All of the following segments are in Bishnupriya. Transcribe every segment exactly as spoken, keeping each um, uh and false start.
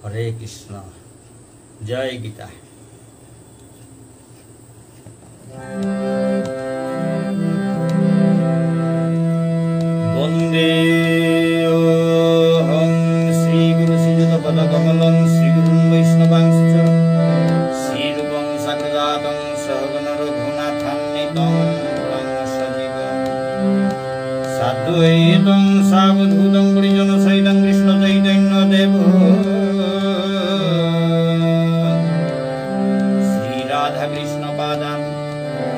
হরে কৃষ্ণ। জয় গীতা। বন্দেহং শ্রীগুরু শ্রীযুতপদকমলং শ্রীগুরুন বৈষ্ণবাংশ্চ শ্রীরূপং সাগ্রজাতং সহগণ রঘুনাথান্বিতং তং সজীবং সাদ্বৈতং সাবধূতং পরিজনসহিতং কৃষ্ণ চৈতন্য দেব শ্রী রাধা কৃষ্ণ পাদান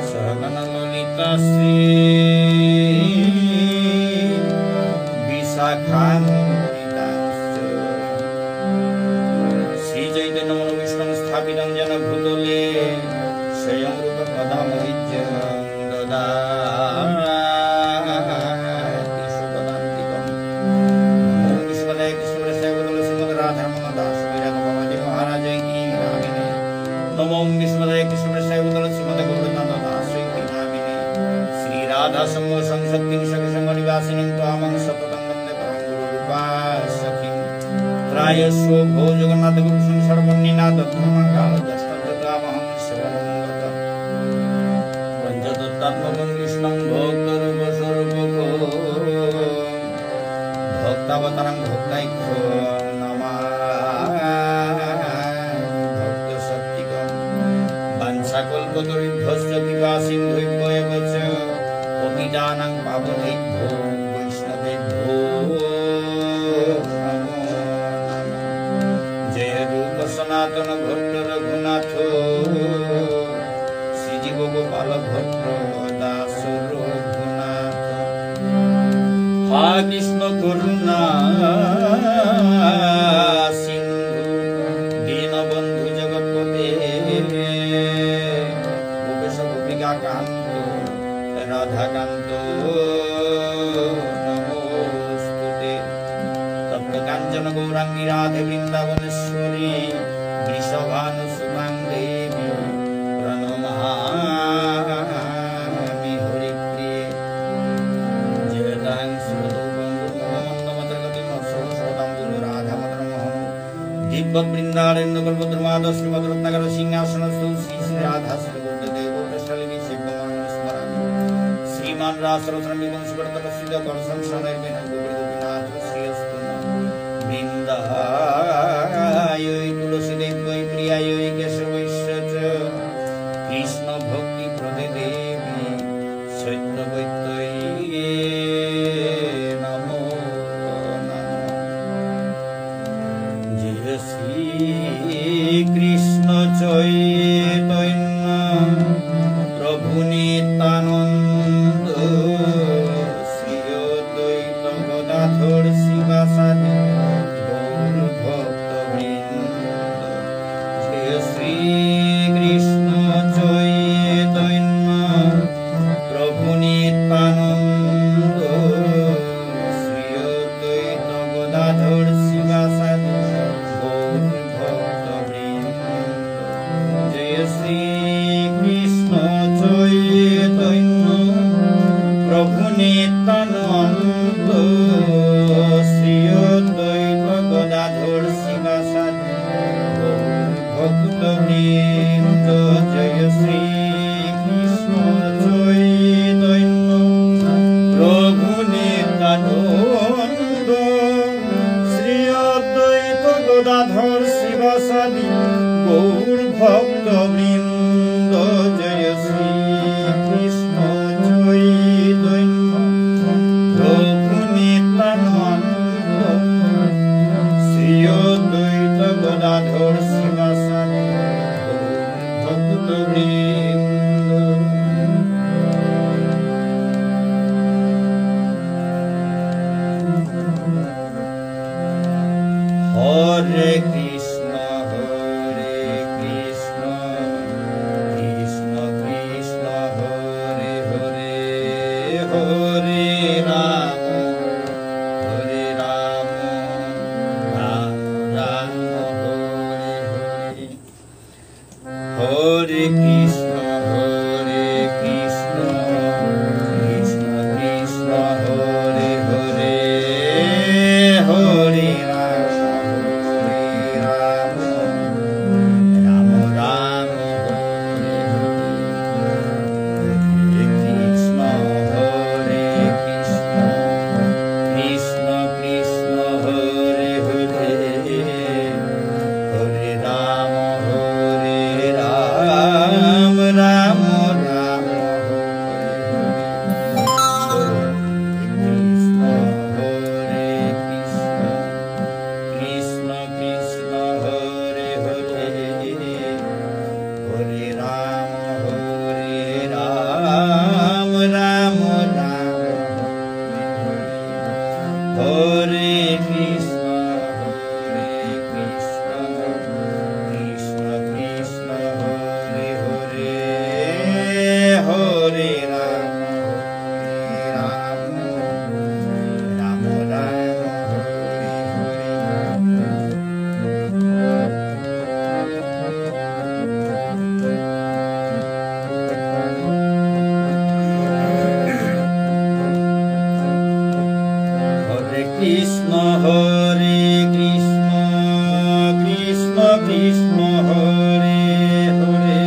সহগণ ললিতা শ্রী বিশাখান্বিতাংশ্চ। শ্রী চৈতন্য মনোভীষ্টং স্থাপিতং যেন ভূতলে স্বয়ং রূপ কদা মহ্যং দদাতি স্বপদান্তিকম। নমো বিষ্ণুপাদায় কৃষ্ণপ্রেষ্ঠায় ভূতলে শ্রীমদ্ রাধারমণ দাস বৈরাগ্য বাবাজি মহারাজ কি নামিনে। নমো বিষ্ণুপাদায় কৃষ্ণপ্রেষ্ঠায় ভূতলে শ্রীমদ্ গৌরচন্দ্র দাস কি নামিনে। শ্রী রাধা সমূহ সংসক্তি সখী সঙ্গ নিবাসিনী ত্বামং সততং বন্দে পরম গুরু রূপা সখী। ত্রায়স্ব ভো জগন্নাথ গুরু সংসার বহ্নিনা দগ্ধ মা কাল দষ্টং ত্বামহং শরণং গতঃ। পঞ্চতত্ত্বাত্মকং কৃষ্ণং ভক্তরূপ স্বরূপকং। ভক্তাবতারং ভক্তাখ্যং নমামি ভক্তশক্তিকং। বাঞ্ছাকল্পতরুভ্যশ্চ কৃপা সিন্ধুভ্য এব চ। পতিতানাং পাবনেভ্যো বৈষ্ণবেভ্যো নমো নমঃ। জয় রূপ সনাতন ভট্ট রঘুনাথ, শ্রীজীব গোপাল ভট্ট দাস রঘুনাথ। হা কৃষ্ণ করুণা সিন্ধু দীনবন্ধু জগৎপতে। গোপেশ গোপিকা কান্ত রাধাকান্ত নমোস্তুতে। তপ্তকাঞ্চন গৌরাঙ্গী রাধে বৃন্দাবনেশ্বরী বৃষভানুসুতাং দেবী প্রণমামি হরিপ্রিয়ে। জয়তাং সুরতৌ পঙ্গোর্মম মন্দমতের্গতী মৎসর্বস্বপদাম্ভোজৌ রাধামদনমোহনৌ। দীব্যদ্বৃন্দারণ্যকল্পদ্রুমাধঃ শ্রীমদ্রত্নাগারসিংহাসনস্থৌ শ্রী শ্রী রাধা শ্রীল গোবিন্দদেবৌ প্রেষ্ঠালীভিঃ সেব্যমানৌ স্মরামি। শ্রীমান্ রাসরসারম্ভী বংশীবটতটস্থিতঃ কর্ষন্ বেণুস্বনৈর্গোপীর্গোপীনাথঃ শ্রিয়েস্তু নঃ। বৃন্দায়ৈ তুলসীদেব্যৈ প্রিয়ায়ৈ কেশবস্য চ। কৃষ্ণভক্তিপ্রদে দেবী সত্যবত্যৈ নমো নমঃ। জয় শ্রী কৃষ্ণ চৈতন্য প্রভু নিত্যানন্দ শ্রী অদ্বৈত গদাধর শ্রীবাসাদি গৌর ভক্তবৃন্দ। জয় শ্রী কৃষ্ণ চৈতন্য প্রভু নিত্যানন্দ শ্রী অদ্বৈত গদাধর শ্রীবাসাদি গৌর ভক্তবৃন্দ। জয় শ্রী কৃষ্ণ চৈতন্য প্রভু নিত্যানন্দ শ্রী অদ্বৈত গদাধর শ্রীবাসাদি গৌর ভক্তবৃন্দ। জয় শ্রী কৃষ্ণ চৈতন্য প্রভু নিত্যানন্দ শ্রী অদ্বৈত গদাধর শ্রীবাসাদি গৌর ভক্তবৃন্দ। জয় শ্রী কৃষ্ণ চৈতন্য প্রভু নিত্যানন্দ শ্রী অদ্বৈত গদাধর শ্রীবাসাদি গৌর ভক্তবৃন্দ। হরে কৃষ্ণ, হরে কৃষ্ণ, কৃষ্ণ কৃষ্ণ, হরে হরে, হরে রাম, হরে রাম, রাম রাম, হরে হরে। হরে কৃষ্ণ, হরে কৃষ্ণ, কৃষ্ণ কৃষ্ণ, হরে হরে। হরে কৃষ্ণ, হরে কৃষ্ণ, কৃষ্ণ কৃষ্ণ, হরে হরে, হরে রাম, হরে রাম, রাম রাম, হরে হরে। হরে কৃষ্ণ, হরে কৃষ্ণ, কৃষ্ণ কৃষ্ণ, হরে হরে,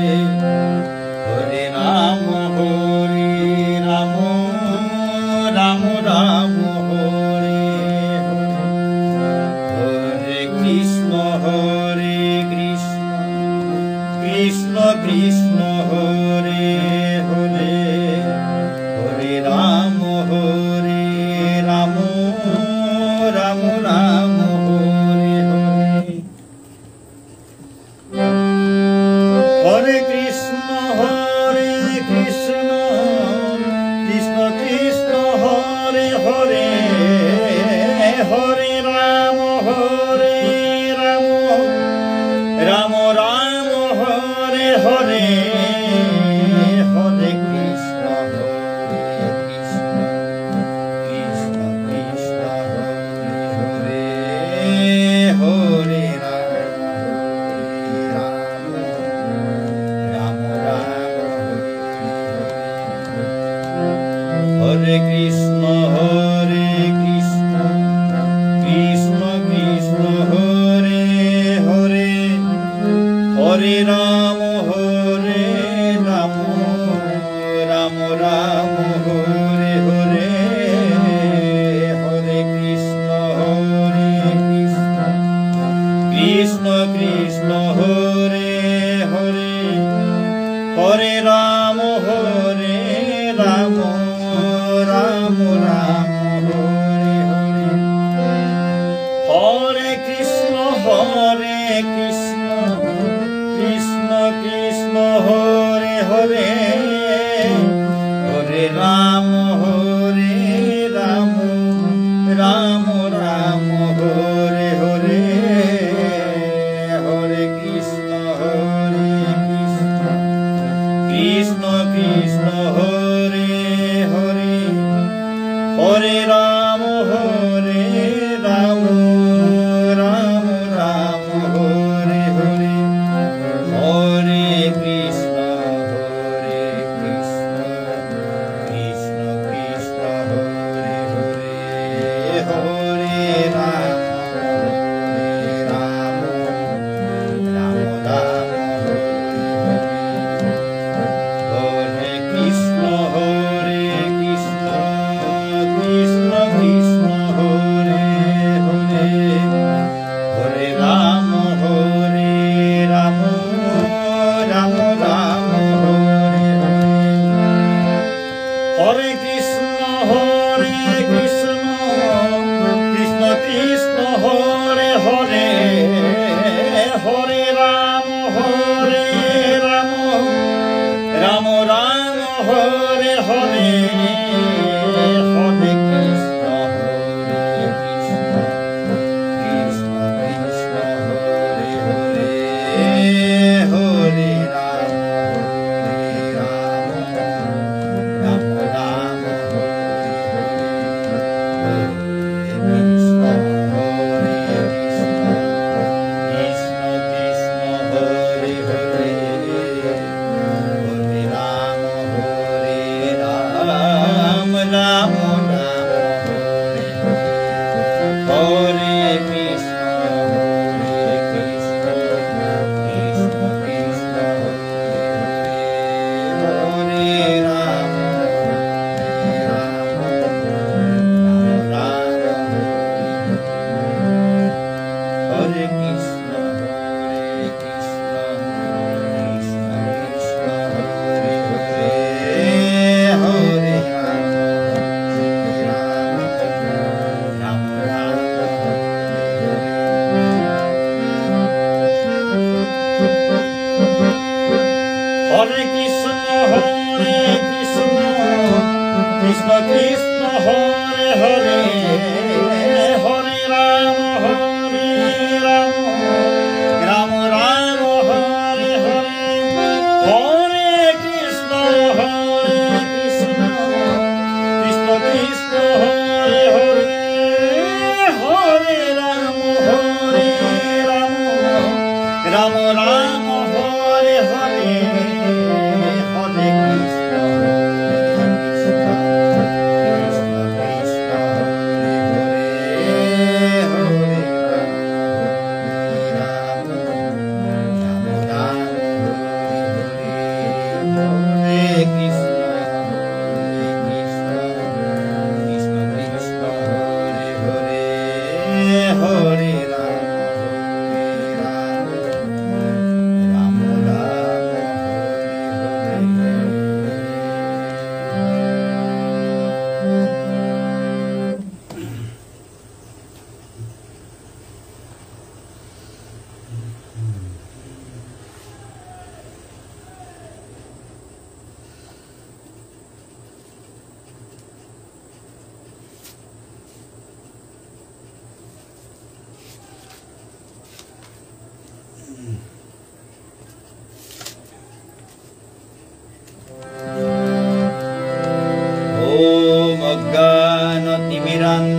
হরে রাম, হরে রাম, রাম রাম, হরে হরে। হরে কৃষ্ণ, হরে কৃষ্ণ, কৃষ্ণ কৃষ্ণ, হরে হরে, হরে রাম, হরে রাম, রাম রাম, হরে হরে। হরে কৃষ্ণ, হরে কৃষ্ণ, কৃষ্ণ কৃষ্ণ, হরে হরে, হরে রাম, হরে রাম, রাম রাম, হরে হরে। হরে কৃষ্ণ, হরে কৃষ্ণ, কৃষ্ণ কৃষ্ণ, হরে হরে, হরে রাম, হরে রাম, রাম রাম, হরে হরে। হরে কৃষ্ণ, হরে কৃষ্ণ, কৃষ্ণ কৃষ্ণ, হরে হরে, হরে রাম, হরে রাম, রাম রাম, হরে হরে। হরে কৃষ্ণ, হরে কৃষ্ণ, কৃষ্ণ কৃষ্ণ, হরে হরে, হরে রাম, হরে রাম, রাম রাম, হরে হরে। হরে কৃষ্ণ, হরে কৃষ্ণ, কৃষ্ণ কৃষ্ণ, হরে হরে, হরে রাম, হরে রাম, রাম রাম, হরে হরে। হরে কৃষ্ণ, হরে কৃষ্ণ, কৃষ্ণ কৃষ্ণ, হরে হরে, হরে রাম, হরে রাম, রাম রাম, হরে হরে। হরে কৃষ্ণ, হরে কৃষ্ণ, কৃষ্ণ কৃষ্ণ, হরে হরে, হরে রাম, হরে রাম, রাম রাম, হরে হরে। হরে কৃষ্ণ, হরে কৃষ্ণ, কৃষ্ণ কৃষ্ণ, হরে হরে, হরে রাম, হরে রাম, রাম রাম, হরে হরে। হরে কৃষ্ণ, হরে কৃষ্ণ,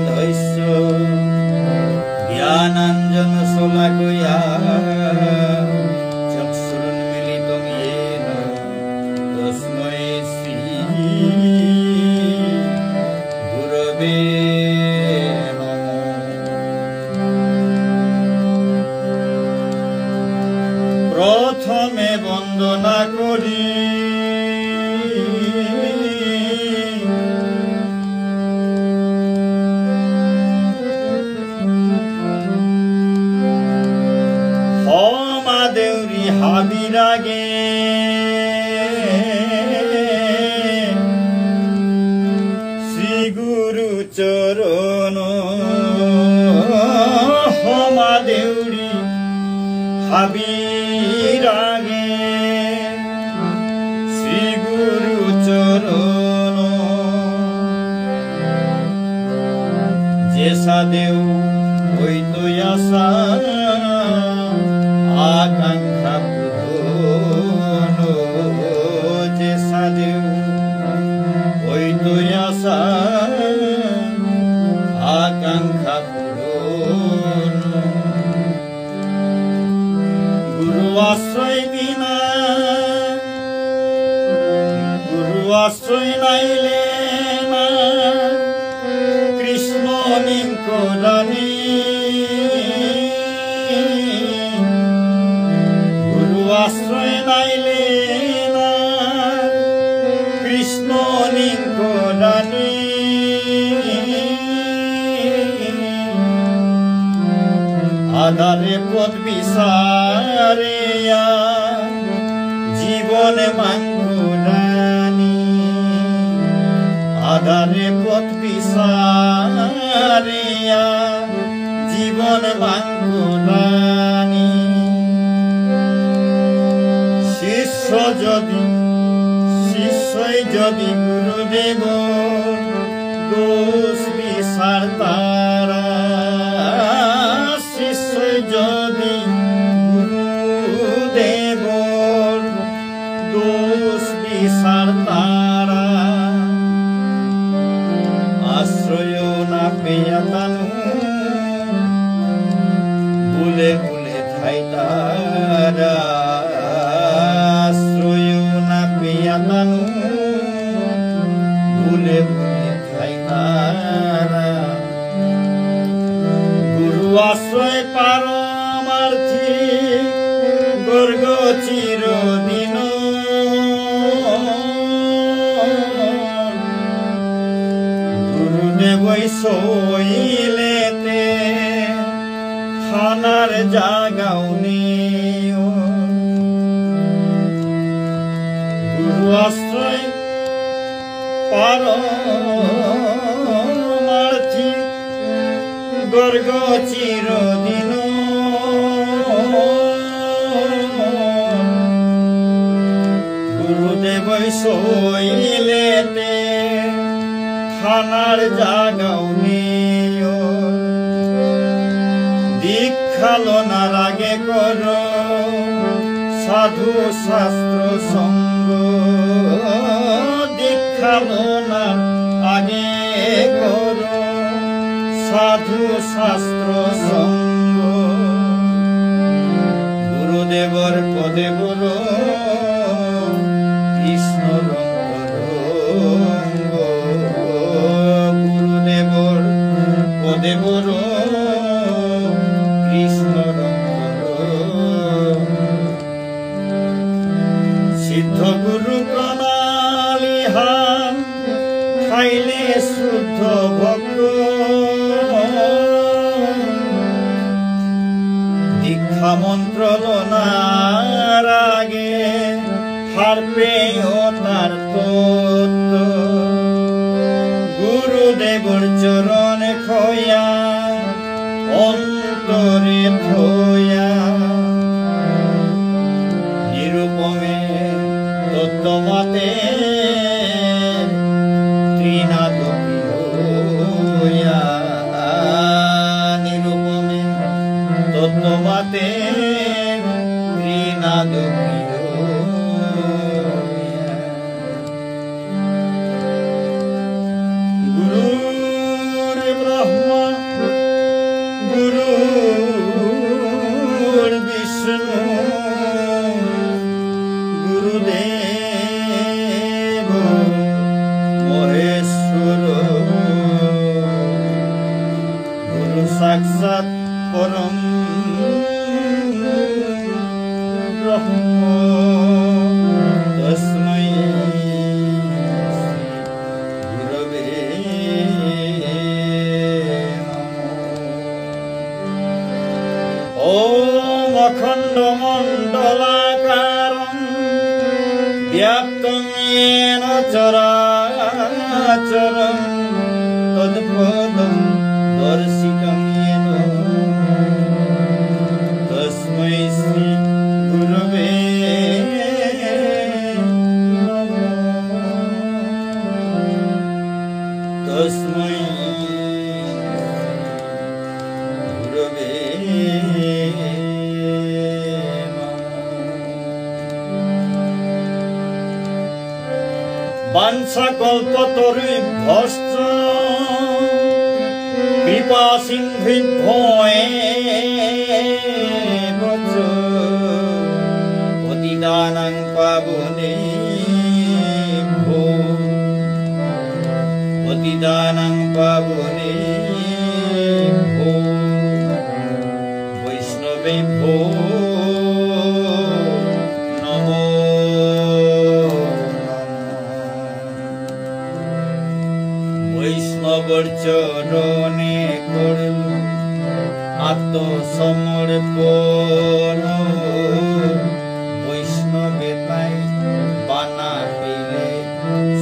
তস্য জ্ঞানাঞ্জনশলাকয়া চক্ষুরুন্মীলিতং যেন তস্মৈ শ্রী গুরবে নমঃ। প্রথমে বন্দনা করি হমা দেউরি হাবিরাগে শ্রী গুরু চরণ হমা দেউরি হাবিরাগে শ্রী গুরু চরণ। যেসাদেউ অইতই আশা আকাঙ্ক্ষা পূরণ, যেসাদেউ অইতই আশা আকাঙ্ক্ষা পূরণ। গুরু আশ্রয় বিনা, গুরু আশ্রয় নাইলে না কৃষ্ণ নিংকরানি। গুরু আশ্রয় নাইলে না কৃষ্ণ নিংকরানি। আধারে পথ বিসারিয়া জীবন মাঙ্গলানি। আধারে পথ বিসারিয়া জীবন মাঙ্গলানি। শিষ্য যদি, শিষ্যই যদি গুরুদেব দোষ বিসারতারা, শিষ্যই যদি গুরুদেবর দোষ বিসারতারা, আশ্রয় না পেয়া তানু বুলে বুলে থাইতারা, আশ্রয় না পেয়া তানু বুলে বুলে থাইতারা। গুরু আশ্রয় পারমার্থী গর্গ চিরদিন। গুরুদেবই সইলেতে থানার জাগাও নেই। গুরু আশ্রয় পারমার্থী গর্গ চিরদিন। গুরুদেবই সইলেতে থানার জাগাও নেই। দীক্ষা লনার আগে করো সাধু শাস্ত্র সঙ্গ। দীক্ষা লনার আগে করো সাধু শাস্ত্র সঙ্গ। গুরুদেবর পদে বরো কৃষ্ণর অন্তরঙ্গ। গুরুদেবর পদে বরো কৃষ্ণর অন্তরঙ্গ। সিদ্ধ গুরু প্রণালীহান খাইলে শুদ্ধ ভক্ত। দীক্ষা মন্ত্র লনার আগে হারপেও তার তত্ত্ব। গুরুদেবর চরণ খয়া অন্তরে থয়া। নিরুপমে তত্ত্ব মাতে ত্রিনাদ প্রিয়া। নিরুপমে তত্ত্ব মাতে ত্রিনাদ প্রিয়া। গুরুর ব্রহ্ম সাক্ষাৎ পরম ব্রহ্ম তস্মৈ শ্রী গুরবে নমঃ। ॐ अखण्डमण्डलाकारं व्याप्तं येन चराचरं तत्पदं दर्शितं येन तस्मै श्री गुरवे नमः। तस्मै गुरवे नमः। वाञ्छाकल्पतरुभ्यश्च कृपासिन्धुभ्यो एव च पतितानां पावनेभ्यो पतितानां पावनेभ्यो वैष्णवेभ्यो नमो नमः। বৈষ্ণবর চরণে করলু আত্মসমর্পণ। বৈষ্ণবে তাই বানা পেলে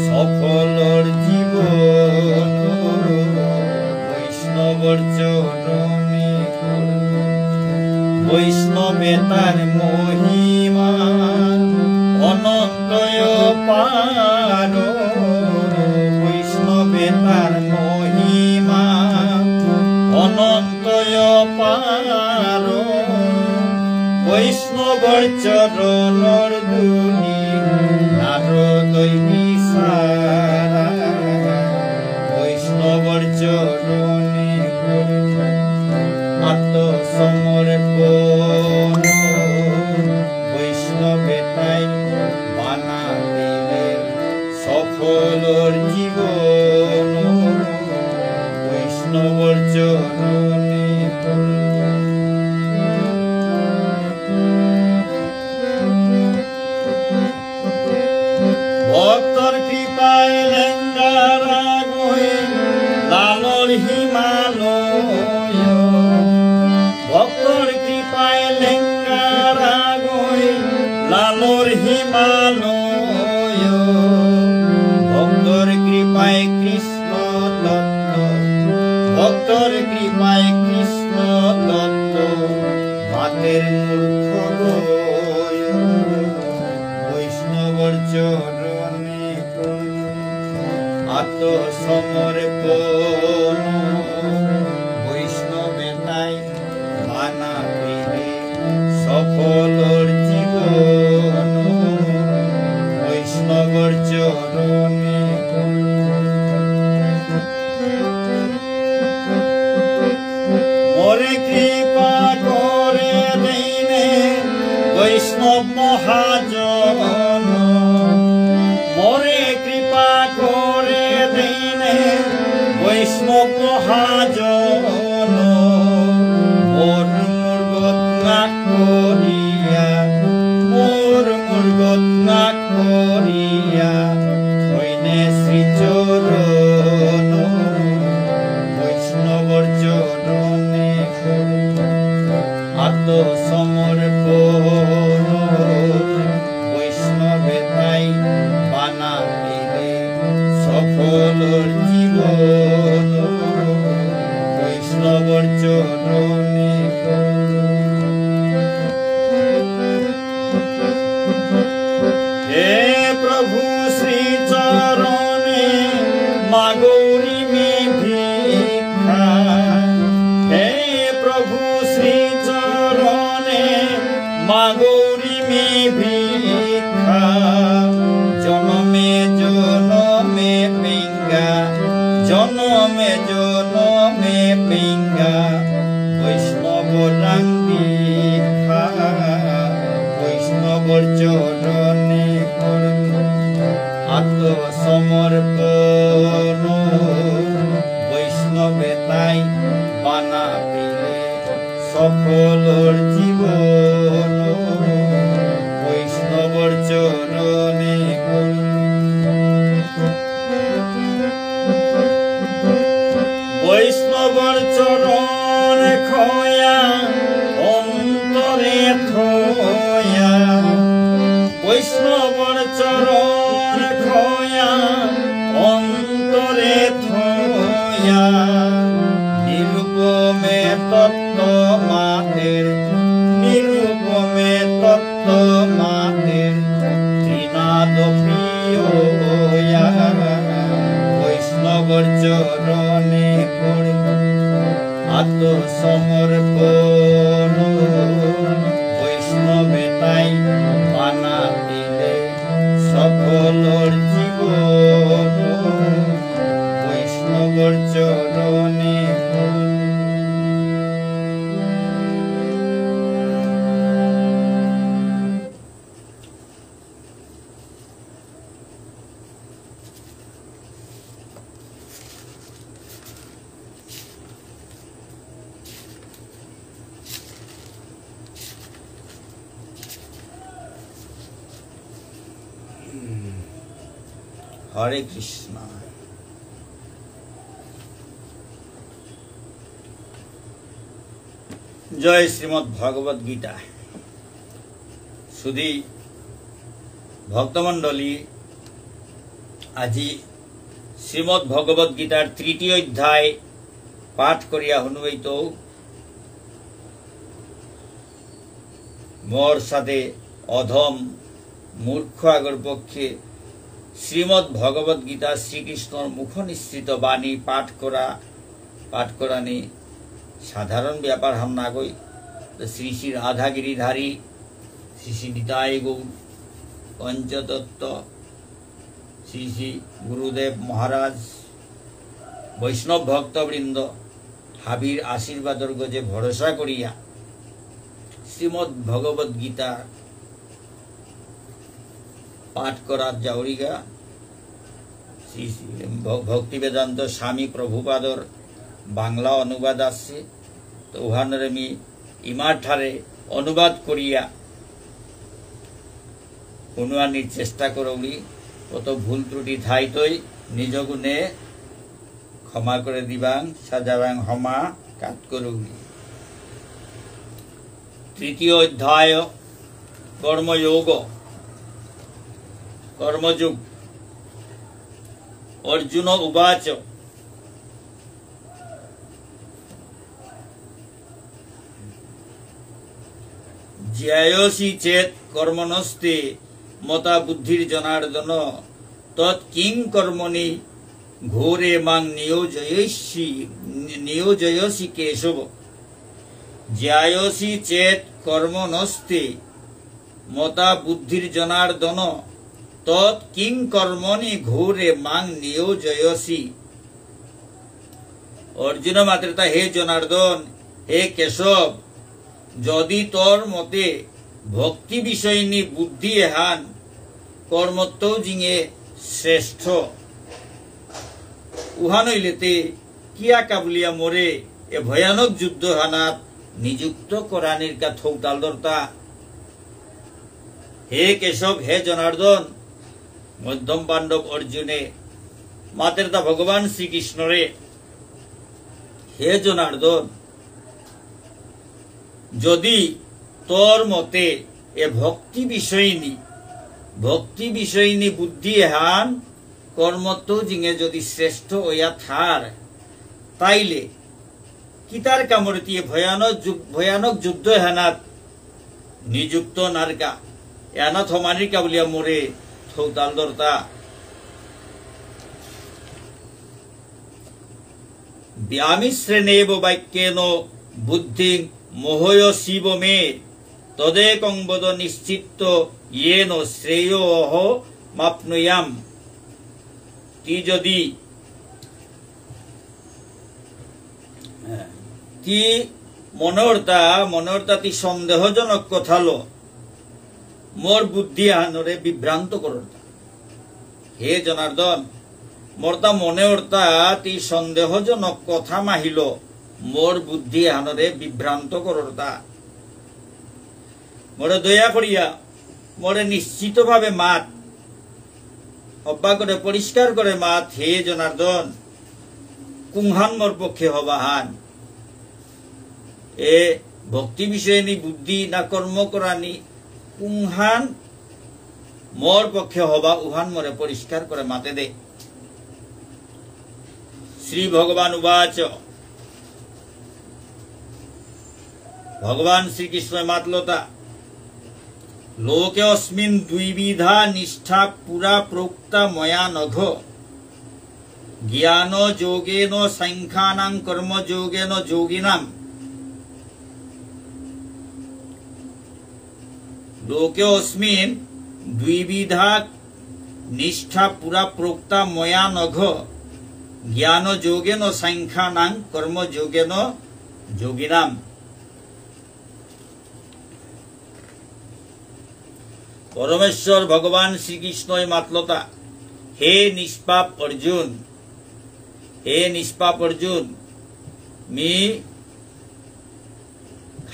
সফলর জীবন। বৈষ্ণবর চরণে করলু। বৈষ্ণবে তার মহিমা অনন্ত অপার। বৈষ্ণবে তার মহিমা অনন্ত অপার। বৈষ্ণবর চরণর ধুলি নারদই বিসারা। বৈষ্ণবর চরণে আত্মসমর্পণ। বৈষ্ণবে তাই বানা দিলে সফলর জীবন। বৈষ্ণবর চরণে ভক্তর কৃপায় লেঙ্গারা গই লালর হিমালয়। ভক্তর কৃপায় লেঙ্গারা গই লালর হিমালয়। ভক্তর কৃপায় কৃষ্ণ তত্ত্ব, ভক্তর কৃপায় কৃষ্ণ তত্ত্ব, মাতের মূর্খ গয়। বৈষ্ণবর চরণে আত্মসমর্পণ। বৈষ্ণবে তাই বানা পেলে সফলর জীবন। বৈষ্ণবর চরণে মোরে কৃপা করে দিনে বৈষ্ণব মহাজন। মোরে কৃপা করে দিনে বৈষ্ণব মহাজন। মোর মুরগত না করিয়া, মোর মুরগত না করিয়া, থইনে শ্রীচরণ। বৈষ্ণবর চরণে আত্মসমর্পণ। বৈষ্ণবে তাই বানা দিলে সফলর জীবন। বৈষ্ণবর চরণে হে প্রভু শ্রীচরণে মাগৌরি মি ভিক্ষা। হে প্রভু শ্রীচরণে মাগৌরি মি ভিক্ষা। জনমে জনমে পিঙ্গা, জনমে জনমে পিঙ্গা, বৈষ্ণব রাং দীক্ষা। বৈষ্ণবর চরণে করলু আত্মসমর্পণ। বৈষ্ণবে তাই পানা পেলে সকলর জীবন বৈষ্ণবর চরণে করি। বৈষ্ণবর চরণ খয়া অন্তরে থয়া, বৈষ্ণবর চরণ খয়া অন্তরে থয়া, নিরুপমে তত্ত্ব মাতের, নিরুপমে তত্ত্ব মাতের, ত্রিনাদ প্রিয় হয়া, বৈষ্ণবর চরণে করি আত্মসমর্পণ। বৈষ্ণবে তাই পানা দিলে সকলর জীবন বৈষ্ণবর চরণে। হরে কৃষ্ণ। জয় শ্রীমদ্ ভগবত গীতা। সুধী ভক্তমণ্ডলী, আজি শ্রীমদ্ ভগবত গীতার তৃতীয় অধ্যায় পাঠ করিয়া হুনুইতৌ। মোর সাদে অধম মূর্খ আগর পক্ষে শ্রীমদ্ ভগবত গীতা শ্রীকৃষ্ণর মুখনিঃসৃত বাণী পাঠ করা, পাঠ করানি সাধারণ ব্যাপার হান নাগই। তো শ্রী শ্রী রাধা গিরিধারী, শ্রী শ্রী নিতাই গৌর, পঞ্চতত্ত্ব, শ্রী শ্রী গুরুদেব মহারাজ, বৈষ্ণব ভক্তবৃন্দ, হাবির আশীর্বাদর গজে ভরসা করিয়া শ্রীমদ্ ভগবত গীতা পাঠ করার যাওরিগা। শ্রী শ্রী ভ-, ভক্তিবেদান্ত স্বামী প্রভুপাদর বাংলা অনুবাদ আছে, তো উহানরে মি ইমার ঠারে অনুবাদ করিয়া হুনুয়ানির চেষ্টা করৌরি। কত ভুল ত্রুটি থাইতই নিজ গুণে ক্ষমা করে দিবাং, সাজারাং হমা কাত করৌরি। তৃতীয় অধ্যায়, কর্মযোগ, কর্মযোগ। অর্জুন উবাচ, জ্যায়সি চেৎ কর্মণস্তে মতা বুদ্ধির্জনার্দন, তৎ কিং কর্মণি ঘোরে মাং নিয়োজয়সি, নিয়োজয়সি কেশব। জ্যায়সি চেৎ কর্মণস্তে মতা বুদ্ধির্জনার্দন, তৎ কিং কর্মণি ঘোরে মাং নিয়োজয়সি। অর্জুন মাতেরতা, হে জনার্দন, হে কেশব, যদি তোর মতে ভক্তি বিষয়িনী বুদ্ধি এহান কর্মত্ত জিঙে শ্রেষ্ঠ, উহান হইলেতে কিয়া কাবুলিয়া মোরে এ ভয়ানক যুদ্ধ হানাত নিযুক্ত করানির কা থৌতাল দরতা। হে কেশব, হে জনার্দন, মধ্যম পাণ্ডব অর্জুনে মাতেরতা ভগবান শ্রীকৃষ্ণরে, হে জনার্দন, যদি তোর মতে এ ভক্তি বিষয়িনী, ভক্তি বিষয়িনী বুদ্ধি এহান কর্মত্ত জিঙে যদি শ্রেষ্ঠ হইয়া থার, তাইলে কিতার কামড়ে তি এ ভয়ানক যু-, ভয়ানক যুদ্ধ এহানাত নিযুক্ত নারকা, এহানাত হমানির কা বুলিয়া মোরে থৌতাল দরতা। ব্যামিশ্রেণেব বাক্যেন বুদ্ধিং মোহয়সীব মে, তদেকং বদ নিশ্চিত্য যেন শ্রেয়োহমাপ্নুয়াম। তি যদি, তি মনে অরতা, মনে অরতা তি সন্দেহজনক কথালো মোর বুদ্ধি আহানরে বিভ্রান্ত করতা। হে জনার্দন, মোরতা মনে অরতা তি সন্দেহজনক কথা মাহিল, মোর বুদ্ধি এহানরে বিভ্রান্ত কররতা। মোরে দয়া করিয়া মোরে নিশ্চিতভাবে মাত, হবা করে পরিষ্কার করে মাত, হে জনার্দন, কুংহান মোর পক্ষে হবাহান? এ ভক্তি বিষয়নি বুদ্ধি না কর্ম করানি, কুংহান মোর পক্ষে হবা, উহান মোরে পরিষ্কার করে মাতে দে। শ্রী ভগবান উবাচ, ভগবান শ্রীকৃষ্ণ মাতলতা, লোকে অস্মিন দ্বিবিধা নিষ্ঠা পুরা প্রোক্তা ময়া নঘ, জ্ঞান যোগেন সাংখ্যানাং কর্ম যোগেন যোগিনাম। লোকে অস্মিন দ্বিবিধা নিষ্ঠা পুরা প্রোক্তা ময়া নঘ, জ্ঞান যোগেন সাংখ্যানাং কর্ম যোগেন যোগিনাম। পরমেশ্বর ভগবান শ্রীকৃষ্ণই মাতলতা, হে নিষ্পাপ অর্জুন, হে নিষ্পাপ অর্জুন, মি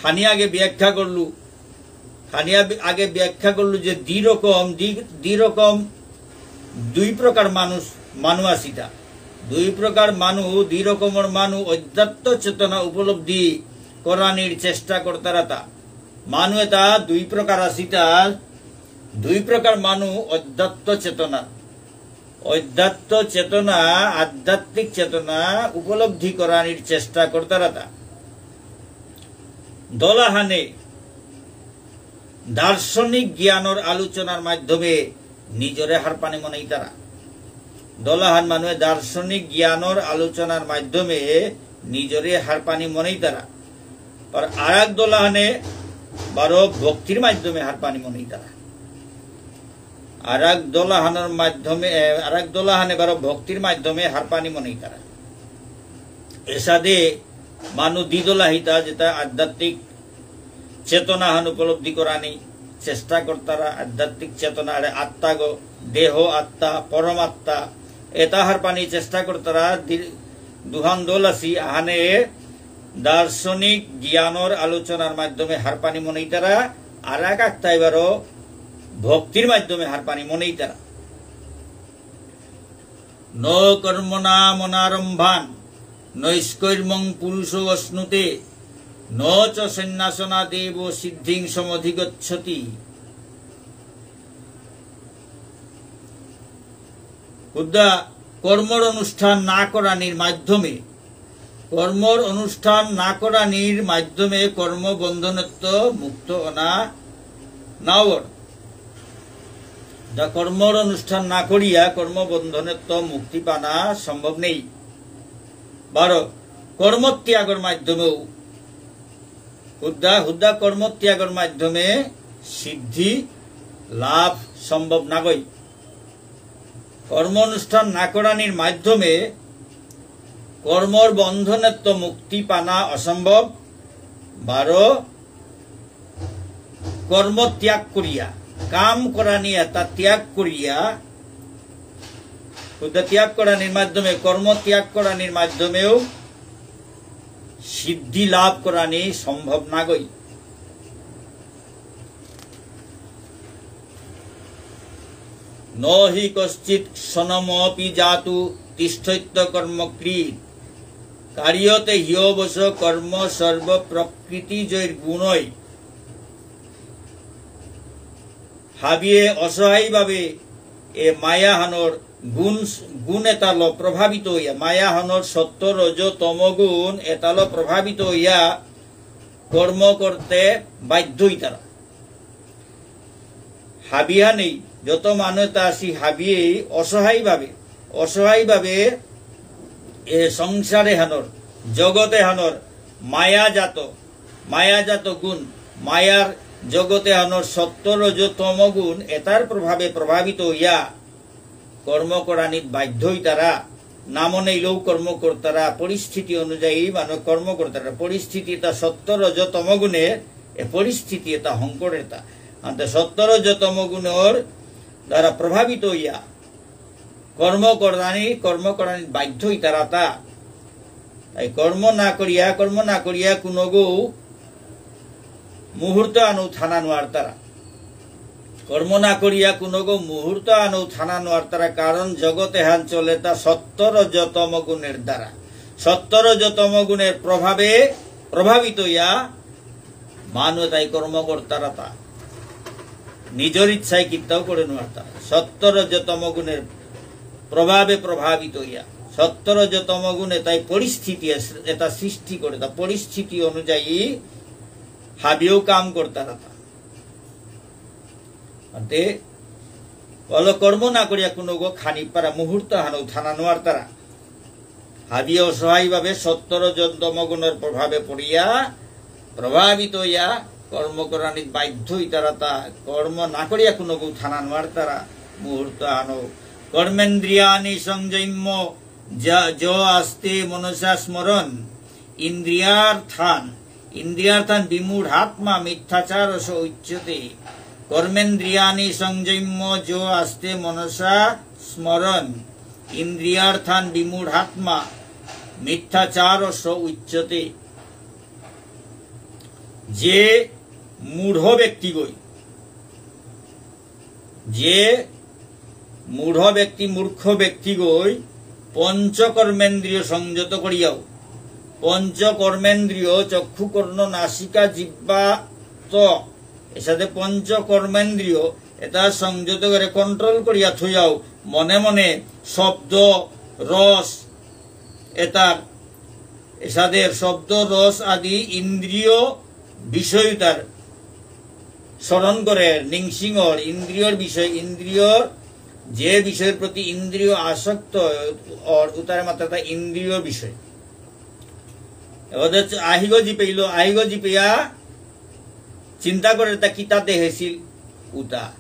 খানি আগে ব্যাখ্যা করলু, খানি আবে-, আগে ব্যাখ্যা করলু যে দুই রকম, দুই, দুই রকম, দুই প্রকার মানুষ, মানু আসিতা। দুই প্রকার মানু, দুই রকমর মানু অধ্যাত্ম চেতনা উপলব্ধি করানির চেষ্টা করতারাতা। মানু এতা দুই প্রকার আসিতা, দুই প্রকার মানু অধ্যাত্ম চেতনা। অধ্যাত্ম চেতনা, আধ্যাত্মিক চেতনা উপলব্ধি করানির চেষ্টা করতারাতা। দলাহানে দার্শনিক জ্ঞানর আলোচনার মাধ্যমে নিজরে হারপানি মনেইতারা। দলাহান মানুয়ে দার্শনিক জ্ঞানর আলোচনার মাধ্যমে নিজরে হারপানি মনেইতারা। আর আরাক দলাহানে বারো ভক্তির মাধ্যমে হারপানি মনেইতারা। আরাক দলাহানর মাধ্যমে, এ, আরাক দলাহানে বারো ভক্তির মাধ্যমে হারপানি মনেইতারা। এসাদে মানু দ্বিদলা হিতা, যেতা আধ্যাত্মিক চেতনাহান উপলব্ধি করানি চেষ্টা করতারা, আধ্যাত্মিক চেতনা, আরে আত্মা গো, দেহ আত্মা, পরমাত্মা, এতা হারপানি চেষ্টা করতারা। দি-, দুহান দল আসি, আহানে দার্শনিক জ্ঞানর আলোচনার মাধ্যমে হারপানি মনেইতারা, আর এক আত্মাই বারো ভক্তির মাধ্যমে হারপানি মনেইতারা। ন কর্মণামনারম্ভান নৈষ্কর্ম্যং পুরুষো অশ্নুতে, ন চ সন্ন্যাসনা দেব সিদ্ধিং সমধিগচ্ছতি। হুদ্দা কর্মর অনুষ্ঠান না করানির মাধ্যমে, কর্মর অনুষ্ঠান না করানির মাধ্যমে কর্মবন্ধনত্ত মুক্ত অনা নাওর। দা কর্মর অনুষ্ঠান না করিয়া কর্মবন্ধনত্ত মুক্তি পানা সম্ভব নেই। বারো, কর্মত্যাগর মাধ্যমেও হুদ্দা, হুদ্দা কর্মত্যাগর মাধ্যমে সিদ্ধি লাভ সম্ভব নাগই। কর্ম অনুষ্ঠান না করানির মাধ্যমে কর্মর বন্ধনেত্ত মুক্তি পানা অসম্ভব। বারো, কর্ম ত্যাগ করিয়া, কাম করানি এতা ত্যাগ করিয়া, হুদ্দা ত্যাগ করানির মাধ্যমে, কর্ম ত্যাগ করানির মাধ্যমেও সিদ্ধি লাভ করানি সম্ভব নাগই। ন হি কশ্চিৎ ক্ষণমপি জাতু তিষ্ঠত্যকর্মকৃৎ। কার্যতে হ্যবশ কর্ম সর্বপ্রকৃতিজৈর্গুণৈঃ। হাবিয়ে অসহায়ভাবে এ মায়াহানর গুণ, গুণ এতালো প্রভাবিত হইয়া, মায়াহানর সত্ত্ব রজ তম গুণ এতালো প্রভাবিত হইয়া কর্ম করতে বাধ্য হইতারা। হাবিহানেই, যত মানু এতা আসি হাবিয়েই অসহায়ভাবে, অসহায়ভাবে এ সংসার এহানর, জগত এহানর মায়াজাত, মায়াজাত গুণ, মায়ার জগত এহানর সত্ত্ব রজ তম গুণ এতার প্রভাবে প্রভাবিত হইয়া কর্ম করানিত বাধ্য হইতারা, না মনেইলেও কর্ম করতারা, পরিস্থিতি অনুযায়ী মানু কর্ম করতারা। পরিস্থিতি এতা সত্ত্ব রজ তম গুণে এ পরিস্থিতি এতা হঙকরের তা। আনতে সত্ত্ব রজ তম গুণর দ্বারা প্রভাবিত হইয়া কর্ম করানি, কর্ম করানি বাধ্য হইতারা তা। তাই কর্ম না করিয়া, কর্ম না করিয়া কোনোগো মুহূর্ত আনো থানা নোয়ারতারা। কর্ম না করিয়া কোনোগো মুহূর্ত আনো থানা নোয়ারতারা, কারণ জগত এহান চলেতা সত্ত্ব রজ তম গুণের দ্বারা। সত্ত্ব রজ তম গুণের প্রভাবে প্রভাবিত ইয়া মানু তাই কর্ম করতারা তা। নিজর ইচ্ছায় কিত্তাও করে নোয়ারতারা। সত্ত্ব রজ তম গুণের প্রভাবে প্রভাবিত ইয়া। সত্ত্ব রজ তম গুণে তাই পরিস্থিতি এস-, এটা সৃষ্টি করে, তা পরিস্থিতি অনুযায়ী হাবিও কাম করতারা তা। আতে, বলো কর্ম না করিয়া কোনোগো খানি পারা মুহূর্ত হানো থানা নোয়ারতারা। হাবি অসহায়ভাবে সত্ত্ব রজ তম গুণর প্রভাবে পড়িয়া প্রভাবিত হইয়া কর্ম করানিত বাধ্য হইতারা তা। কর্ম না করিয়া কোনোগো থানা নোয়ারতারা মুহূর্ত হানো। কর্মেন্দ্রিয়াণি সংযম্য যা-, য আস্তে মনসা স্মরণ। ইন্দ্রিয়ার্থান, ইন্দ্রিয়ার্থান বিমূঢ়াত্মা মিথ্যাচারস উচ্যতে। কর্মেন্দ্রিয়াণি সংযম্য য আস্তে মনসা স্মরণ। ইন্দ্রিয়ার্থান বিমূঢ়াত্মা মিথ্যাচারস উচ্যতে। যে মূঢ় ব্যক্তিগই, যে মূঢ় ব্যক্তি, মূর্খ ব্যক্তিগই পঞ্চকর্মেন্দ্রিয় সংযত করিয়াও, পঞ্চকর্মেন্দ্রিয় চক্ষু, কর্ণ, নাসিকা, জিহ্বা, ত্বক, এসাদে পঞ্চকর্মেন্দ্রিয় এটা সংযত করে কন্ট্রোল করিয়া থইয়াও মনে মনে শব্দ, রস, এটার এসাদের শব্দ, রস আদি ইন্দ্রিয় বিষয়তার স্মরণ করে, নিংসিং অর, ইন্দ্রিয়র বিষয়, ইন্দ্রিয়র যে বিষয়ের প্রতি ইন্দ্রিয় আসক্ত অর, উতারে মাততারা ইন্দ্রিয় বিষয়। এবার হচ্ছে আহিগ জিপেইল, আহিগ জিপেয়া চিন্তা করে তা কিতা দেহেছিল উতা।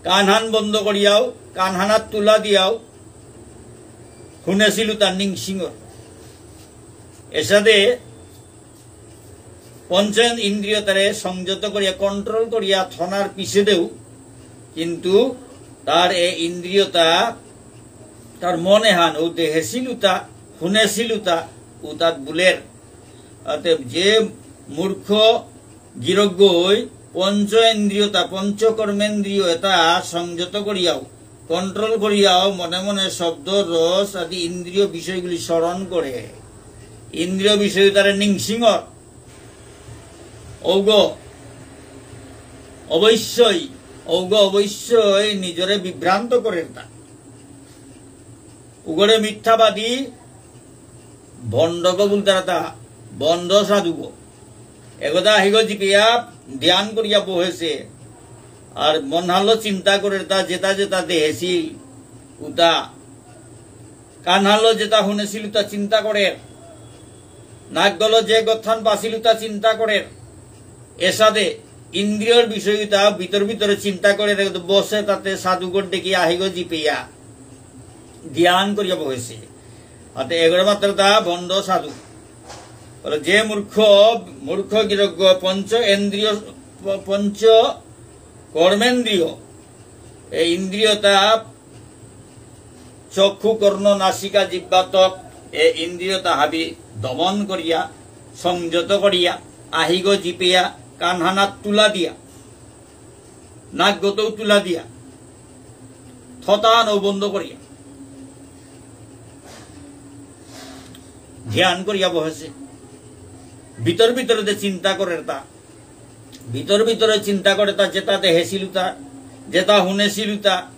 কানহান বন্ধ করিয়াও, কানহানাত তুলা দিয়াও, শুনেছিল তার নিংসিং অর। এসাদে পঞ্চ ইন্দ্রিয় তারে সংযত করিয়া, কন্ট্রোল করিয়া থনার পিছেদেও, কিন্তু তার এ ইন্দ্রিয়তা, তার মন এহান ও দেহেছিল উতা, শুনেছিল উতা, উতাত বুলের। অতএব যে মূর্খ গিরকগই পঞ্চ ইন্দ্রিয়তা, পঞ্চ কর্মেন্দ্রিয় এটা সংযত করিয়াও, কন্ট্রোল করিয়াও মনে মনে শব্দ, রস আদি ইন্দ্রিয় বিষয়গুলি স্মরণ করে, ইন্দ্রিয় বিষয় তারে নিংসিং অর, ঔগ অবশ্যই, ঔগ অবশ্যই নিজরে বিভ্রান্ত করে তা। উগরে মিথ্যাবাদী ভণ্ডগ বুলতারা তা, ভণ্ড সাধুগ। একদা আহিগ জিপিয়া ধ্যান করিয়া বহেছে। আর মনহানলো চিন্তা করে তা যেতা যেতা দেহেছিল উতা। কানহানলো যেতা শুনেছিল উতা চিন্তা করে। নাকগলো যে গথান পাছিল উতা চিন্তা করে। এসাদে ইন্দ্রিয়র বিষয় উতা ভিতর ভিতরে চিন্তা করে রেখে তো বসে তাতে সাধুগর দেখি আহিগ জিপিয়া ধ্যান করিয়া বহেছে। অতে এগরে মাততারা তা ভণ্ড সাধু। বলে, যে মূর্খ, মূর্খ গিরকগ পঞ্চ ইন্দ্রিয়, প-, পঞ্চ কর্মেন্দ্রিয়, এই ইন্দ্রিয়তা চক্ষু, কর্ণ, নাসিকা, জিহ্বা, ত্বক, এই ইন্দ্রিয়তা হাবি দমন করিয়া, সংযত করিয়া, আহিগ জিপিয়া, কানহানাত তুলা দিয়া, নাকগতৌ তুলা দিয়া, থতাহানৌ বন্ধ করিয়া ধ্যান করিয়া বহেছে। ভিতর ভিতরে যে চিন্তা করে তা, ভিতর ভিতরে চিন্তা করে তা, যেতা দেহেছিল উতা, যেতা শুনেছিল উতা,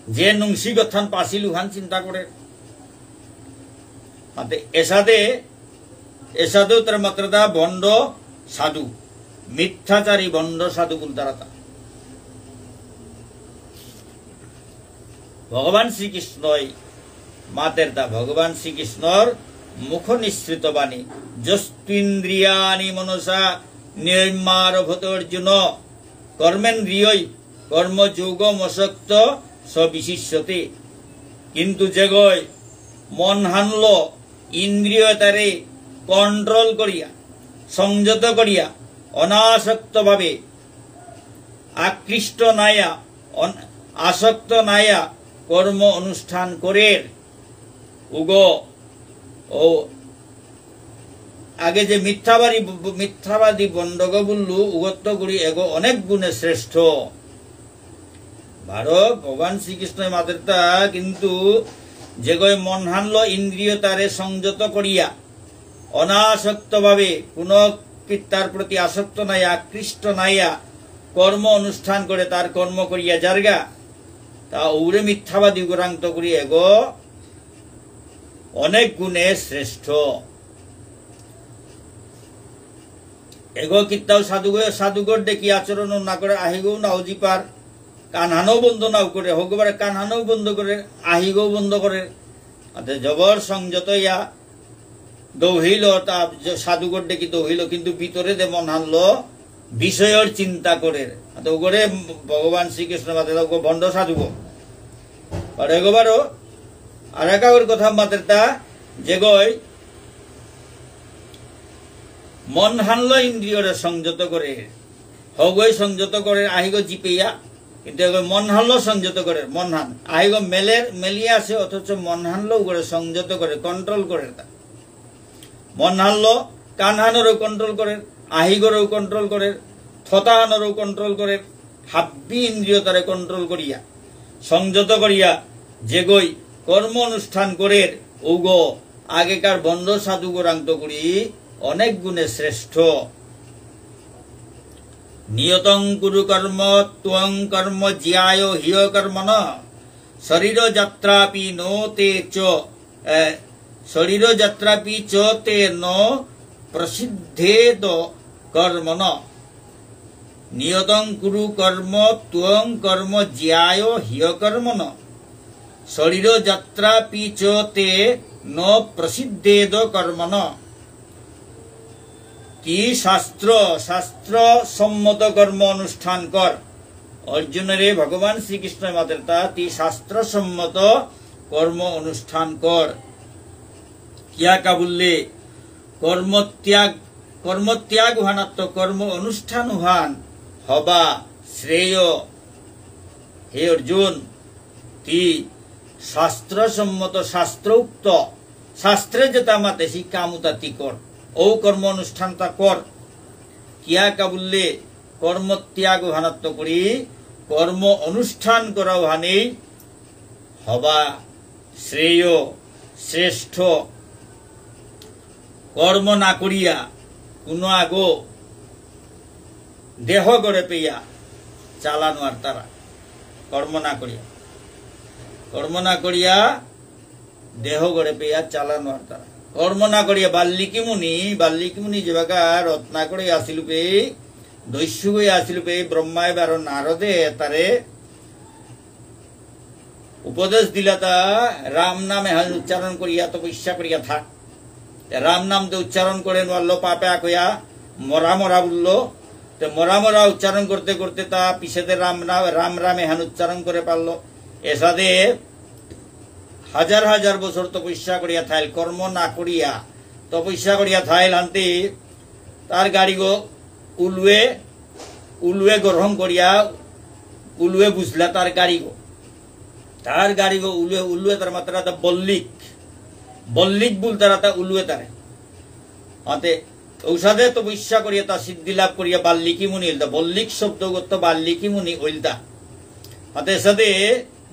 যে নুংসি গথান পাছিল উহান চিন্তা করে। মাতে এসাদে এসাদে উতারে মাততারা তা ভণ্ড সাধু, মিথ্যাচারী ভণ্ড সাধু বুলতারা তা। ভগবান শ্রীকৃষ্ণই মাতের তা, ভগবান শ্রীকৃষ্ণর মুখ নিঃসৃত বাণী, "যস্ত্বিন্দ্রিয়াণি মনসা নিয়ম্যারভতে অর্জুন, কর্মেন্দ্রিয়ৈ কর্মযোগমসক্ত স বিশিষ্যতে।" কিন্তু যেগই মনহানলো ইন্দ্রিয় তারে কন্ট্রোল করিয়া, সংযত করিয়া, অনাসক্তভাবে আকৃষ্ট নায়া, অন-, আসক্ত নায়া কর্ম অনুষ্ঠান করের, উগ ও আগে যে মিথ্যাবাদী, মিথ্যাবাদী বন্ডগ বুল্লু, উগত্ত করি এগো অনেক গুণে শ্রেষ্ঠ। বারো ভগবান শ্রীকৃষ্ণ মাতেরতা, কিন্তু যেগই মনহানলো ইন্দ্রিয় তারে সংযত করিয়া, অনাসক্তভাবে কোনো কিত্তার প্রতি আসক্ত নাইয়া, আকৃষ্ট নাইয়া, কর্ম অনুষ্ঠান করে তার কর্ম করিয়া যারগা, তা ঔরে মিথ্যাবাদী গরাংত করি এগো অনেক গুণে শ্রেষ্ঠ। এগো কিত্তাও সাধুগ-, সাধুগর দেখি আচরণ না করে, আহিগো না উজিপার, কানহানও বন্ধ নাও করে, হগবারে কানহানও বন্ধ করে, আহিগো বন্ধ করে। আতে জবর সংযত ইয়া দৌহিল, তা জ-, সাধুগর দেখি দৌহিল, কিন্তু ভিতরে দে মনহানলো বিষয়র চিন্তা করে। আতে ওগরে ভগবান শ্রীকৃষ্ণ মাতে ওগো ভণ্ড সাধুগ। আর এগোবারও আর একাগর কথা মাতেরতা, যেগই মনহানলো ইন্দ্রিয়রে সংযত করে, হগই সংযত করে, আহিগো জিপেয়া, কিন্তু এগো মনহানলো সংযত করে, মনহান। আহিগো মেলের, মেলিয়া আছে, অথচ মনহানলো করে সংযত করে, কন্ট্রোল করে তা। মনহানলো কানহানরও কন্ট্রোল করে, আহিগরও কন্ট্রোল করে, থতাহানরও কন্ট্রোল করে, হাব্বি ইন্দ্রিয় তারে কন্ট্রোল করিয়া, সংযত করিয়া, যেগই কর্ম অনুষ্ঠান করের, ঔগো আগেকার ভণ্ড সাধু গরাংত করি অনেক গুণে শ্রেষ্ঠ। নিয়তং কুরু কর্ম ত্বং কর্ম জ্যায়ো হ্যকর্মণ। শরীর যাত্রাপি ন তে চ, এ, শরীর যাত্রাপি চ তে ন প্রসিদ্ধেদ কর্মণ। নিয়তং কুরু কর্ম ত্বং কর্ম জ্যায়ো হ্যকর্মণ। শরীর যাত্রাপি চ তে ন প্রসিদ্ধেদ কর্মণ। তি শাস্ত্র, শাস্ত্র সম্মত কর্ম অনুষ্ঠান কর। অর্জুনরে ভগবান শ্রীকৃষ্ণ মাতেরতা, তি শাস্ত্র সম্মত কর্ম অনুষ্ঠান কর। কিয়া কা বুললে, কর্মত্যাগ, কর্মত্যাগ উহানাত্ত কর্ম অনুষ্ঠান উহান হবা শ্রেয়। হে অর্জুন, তি শাস্ত্রসম্মত, শাস্ত্রোক্ত, শাস্ত্রে যেতা মাতেসি কামুতা তি কর, ঔ কর্ম অনুষ্ঠানতা কর। কিয়া কা বুললে, কর্মত্যাগ উহানাত্ত করি কর্ম অনুষ্ঠান করা উহানেই হবা শ্রেয়, শ্রেষ্ঠ। কর্ম না করিয়া কোনো আগো দেহগরে পেয়া চালা নোয়ারতারা। কর্ম না করিয়া, কর্ম না করিয়া দেহগরে পেয়া চালা নোয়ারতারা। কর্ম না করিয়া বাল্মীকি মুনি, বাল্মীকি মুনি যেবাকা রত্নাকরে আসিলুপে, দস্যুগই আসিলুপে, ব্রহ্মায় বারো নারদে তারে উপদেশ দিলাতা, রাম নাম এহান উচ্চারণ করিয়া তপস্যা করিয়া থাক। তে রাম নাম তো উচ্চারণ করে নোয়ারলো, পাপে আকয়া মরা মরা বুললো। তে মরা মরা উচ্চারণ করতে করতে তা পিছেতে রাম নাম, রাম রাম এহান উচ্চারণ করে পারলো। এসাদে হাজার হাজার বছর তপস্যা করিয়া থাইল, কর্ম না করিয়া তপস্যা করিয়া থাইল। হান্তি তার গারিগো উলুয়ে, উলুয়ে গ্রহণ করিয়া, উলুয়ে বুঝলা তার গারিগো। তার গারিগো উলুয়ে, উলুয়ে তার মাততারাতা বল্লিক। বল্লিক বুলতারাতা উলুয়ে তারে। অতে ঔসাদে তপস্যা করিয়া তা সিদ্ধি লাভ করিয়া বাল্মীকি মুনি ইলতা। বল্লিক শব্দ গত্ত বাল্মীকি মুনি ইলতা। অতে এসাদে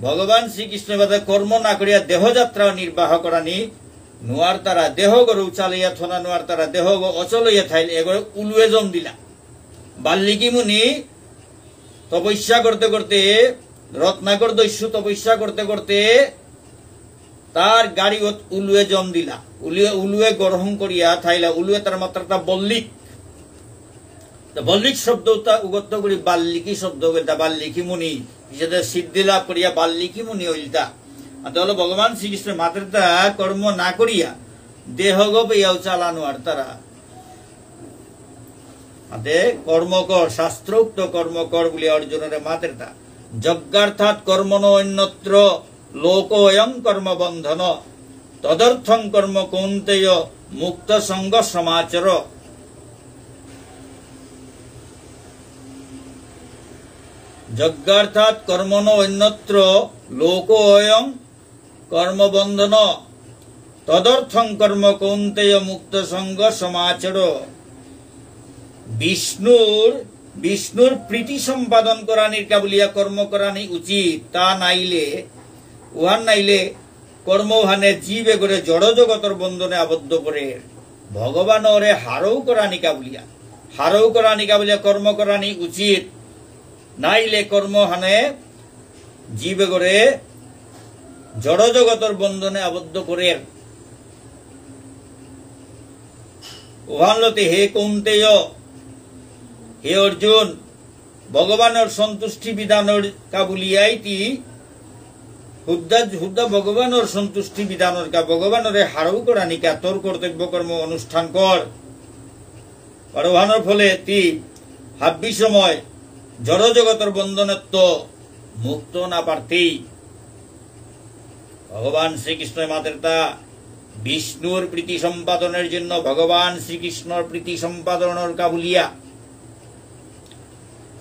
ভগবান শ্রীকৃষ্ণ বাদে কর্ম না করিয়া দেহযাত্রা নির্বাহ করানি নোয়ারতারা, দেহগরে চালাইয়া থনা নোয়ারতারা, দেহগ অচল ইয়া থাইল, এগরে উলুয়ে জম দিলা। বাল্মীকি মুনি তপস্যা করতে করতে, রত্নাকর দস্যু তপস্যা করতে করতে তার গারিগত উলুয়ে জম দিলা। উলুয়ে, উলুয়ে গ্রহণ করিয়া থাইলা, উলুয়ে তার মাততারাতা বল্লিক। তো বল্লিক শব্দতা উগত্ত করি বাল্মীকি শব্দ ইলতা, বাল্মীকি মুনি। পিছেতে সিদ্ধি লাভ করিয়া বাল্মীকি মুনি ইলতা। আর তাহলে ভগবান শ্রীকৃষ্ণ মাততারাতা কর্ম না করিয়া দেহগ পেয়াও চালা নোয়ারতারা। আতে কর্ম কর, শাস্ত্রোক্ত কর্ম কর বুলি অর্জুনরে মাততারাতা। যজ্ঞার্থাৎ কর্মণো অন্যত্র লোকোঽয়ং কর্মবন্ধন। তদর্থং কর্ম কৌন্তেয় মুক্তসঙ্গঃ সমাচর। যজ্ঞার্থাৎ কর্মণো অন্যত্র লোকোঽয়ং কর্মবন্ধন। তদর্থং কর্ম কৌন্তেয় মুক্ত সঙ্গ সমাচর। বিষ্ণুর, বিষ্ণুর প্রীতি সম্পাদন করানির কা বুলিয়া কর্ম করানি উচিত, তা নাইলে, উহান নাইলে কর্ম উহানে জীব এগরে জড় জগতর বন্ধনে আবদ্ধ করে। ভগবানরে হারৌ করানিকা বুলিয়া, হারৌ করানিকা বুলিয়া কর্ম করানি উচিত, নাইলে কর্ম হানে জীব এগরে জড় জগতর বন্ধনে আবদ্ধ করে। উহানলতে হে কৌন্তেয়, হে অর্জুন, ভগবানর সন্তুষ্টি বিধানর কা বুলিয়াই তি হুদ্দা, হুদ্দা ভগবানর সন্তুষ্টি বিধানর কা, ভগবানরে হারৌ করানিকা তোর কর্তব্য কর্ম অনুষ্ঠান কর। আর উহানর ফলে তি হাব্বি সময় জড় জগতর বন্ধনত্ব মুক্ত না পারতেই। ভগবান শ্রীকৃষ্ণ মাতেরতা বিষ্ণুর প্রীতি সম্পাদনের জন্য, ভগবান শ্রীকৃষ্ণর প্রীতি সম্পাদনের কা বুলিয়া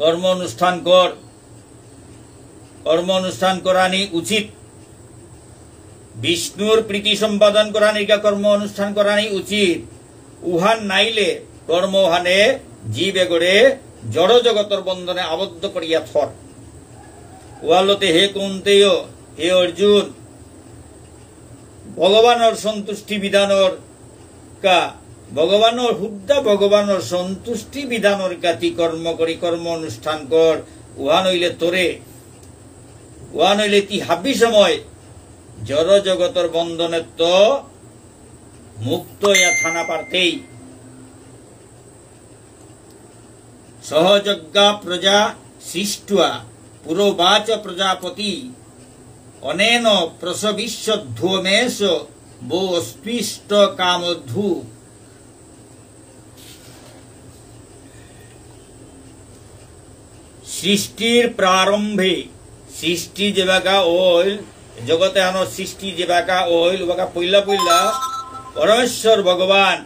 কর্ম অনুষ্ঠান কর, কর্ম অনুষ্ঠান করানি উচিত। বিষ্ণুর প্রীতি সম্পাদন করানিকা কর্ম অনুষ্ঠান করানি উচিত। উহান নাইলে কর্ম উহানে জীব এগরে জড় জগতর বন্ধনে আবদ্ধ করিয়া থর। উহানলতে হে কৌন্তেয়, হে অর্জুন, ভগবানর সন্তুষ্টি বিধানর কা, ভগবানর হুদ্দা ভগবানর সন্তুষ্টি বিধানর কা তি কর্ম করি, কর্ম অনুষ্ঠান কর, উহান হইলে তোরে, উহান হইলে তি হাবি সময় জড় জগতর বন্ধনেত্ত মুক্ত ইয়া থানা পারতেই। সহ যজ্ঞা প্রজা সৃষ্ট্বা পুরোবাচ প্রজাপতি, অনেন প্রসবিষ্যধ্বমেশ বো অস্ত্বিষ্ট কামধু। সৃষ্টির প্রারম্ভে, সৃষ্টি যেবাকা অইল, জগত এহানর সৃষ্টি যেবাকা অইল, ওবাকা পইলা পইলা পরমেশ্বর ভগবান,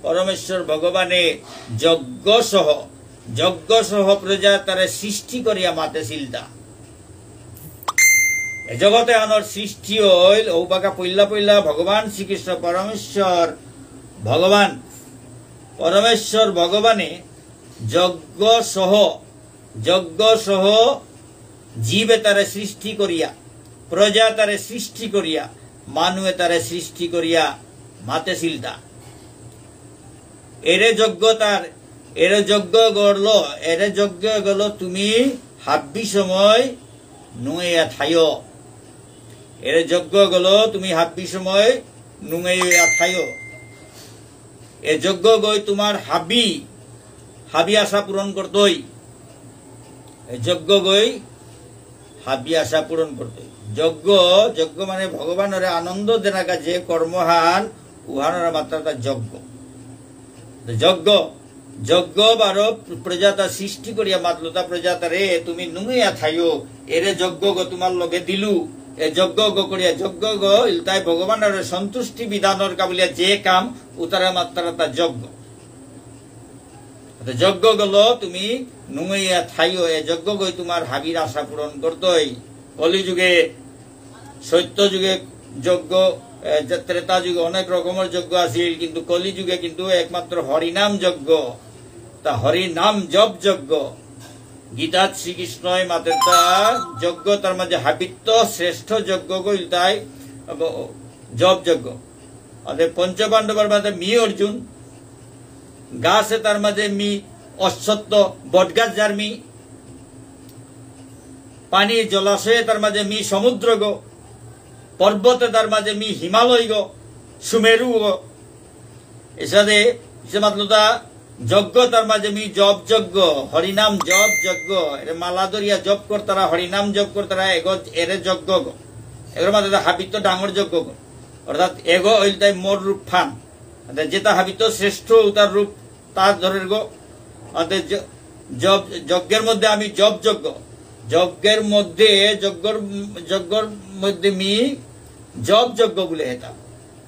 পরমেশ্বর ভগবানে যজ্ঞ সহ, যজ্ঞ সহ প্রজা তারে সৃষ্টি করিয়া মাতেসিলতা। এ জগত এহানর সৃষ্টি অইল, ওবাকা পইলা পইলা ভগবান শ্রীকৃষ্ণ পরমেশ্বর ভগবান, পরমেশ্বর ভগবানে যজ্ঞ সহ, যজ্ঞ সহ জীব এতারে সৃষ্টি করিয়া, প্রজা এতারে সৃষ্টি করিয়া, মানু এতারে সৃষ্টি করিয়া মাতেসিলতা। এরে যজ্ঞ তার, এরে যজ্ঞ গলো, এরে যজ্ঞ গলো তুমি হাব্বি সময় নুঙেয়া থাইও। এরে যজ্ঞ গলো তুমি হাব্বি সময় নুঙেয়া থাইও। এ যজ্ঞ গই তোমার হাবি, হাবি আশা পূরণ করতই। এ যজ্ঞ গই হাবি আশা পূরণ করতই। যজ্ঞ, যজ্ঞ মানে ভগবানরে আনন্দ দেনাকা যে কর্মহান, উহানরে মাততারাতা যজ্ঞ। তো যজ্ঞ, যজ্ঞ বারো প্রজাতা সৃষ্টি করিয়া মাতলতা, প্রজাতারে তুমি নুঙেয়া থাইও, এরে যজ্ঞ গো তোমার লগে দিলু, এ যজ্ঞ গো করিয়া, যজ্ঞ গো ইলতাই ভগবানরে সন্তুষ্টি বিধানর কা বুলিয়া যে কাম, উতারে মাততারাতা যজ্ঞ। তো যজ্ঞ গলো তুমি নুঙেয়া থাইও, এ যজ্ঞ গই তোমার হাবির আশা পূরণ করতই। কলিযুগে, সত্য যুগে যজ্ঞ, এ, যে ত্রেতা যুগে অনেক রকমর যজ্ঞ আছিল, কিন্তু কলিযুগে কিন্তু একমাত্র হরিনাম যজ্ঞ। তা হরিনাম জপ যজ্ঞ। গীতাত শ্রীকৃষ্ণই মাতেতা যজ্ঞ তার মাঝে হাবিত্ত শ্রেষ্ঠ যজ্ঞ গো ইলতাই, আব, জপ যজ্ঞ। আদে পঞ্চপাণ্ডবর মাঝে মি অর্জুন, গাছ এতার মাঝে মি অশ্বত্থ, বটগাছ যার মি, পানি জলাশয় এতার মাঝে মি সমুদ্র গো, পর্বত এতার মাঝে মি হিমালয় গো, সুমেরু গো। এসাদে, এসে মাতলতা যজ্ঞ তার মাঝে মি জপ যজ্ঞ, হরিনাম জপ যজ্ঞ, এরে মালা ধরিয়া জপ করতারা, হরিনাম জপ করতারা, এগো, এরে যজ্ঞ গো। এগোর মাঝে তো হাবিত্ত ডাঙর যজ্ঞ গো। অর্থাৎ এগো ইলতাই মোর রূপ ফান। অর্থাৎ যেতা হাবিত্ত শ্রেষ্ঠ উতার রূপ তা ধরের গো। অর্থাৎ য-, জপ, যজ্ঞের মধ্যে আমি জপ যজ্ঞ। যজ্ঞের মধ্যে, যজ্ঞর, যজ্ঞর মধ্যে মি জপ যজ্ঞ বুলে হেতা।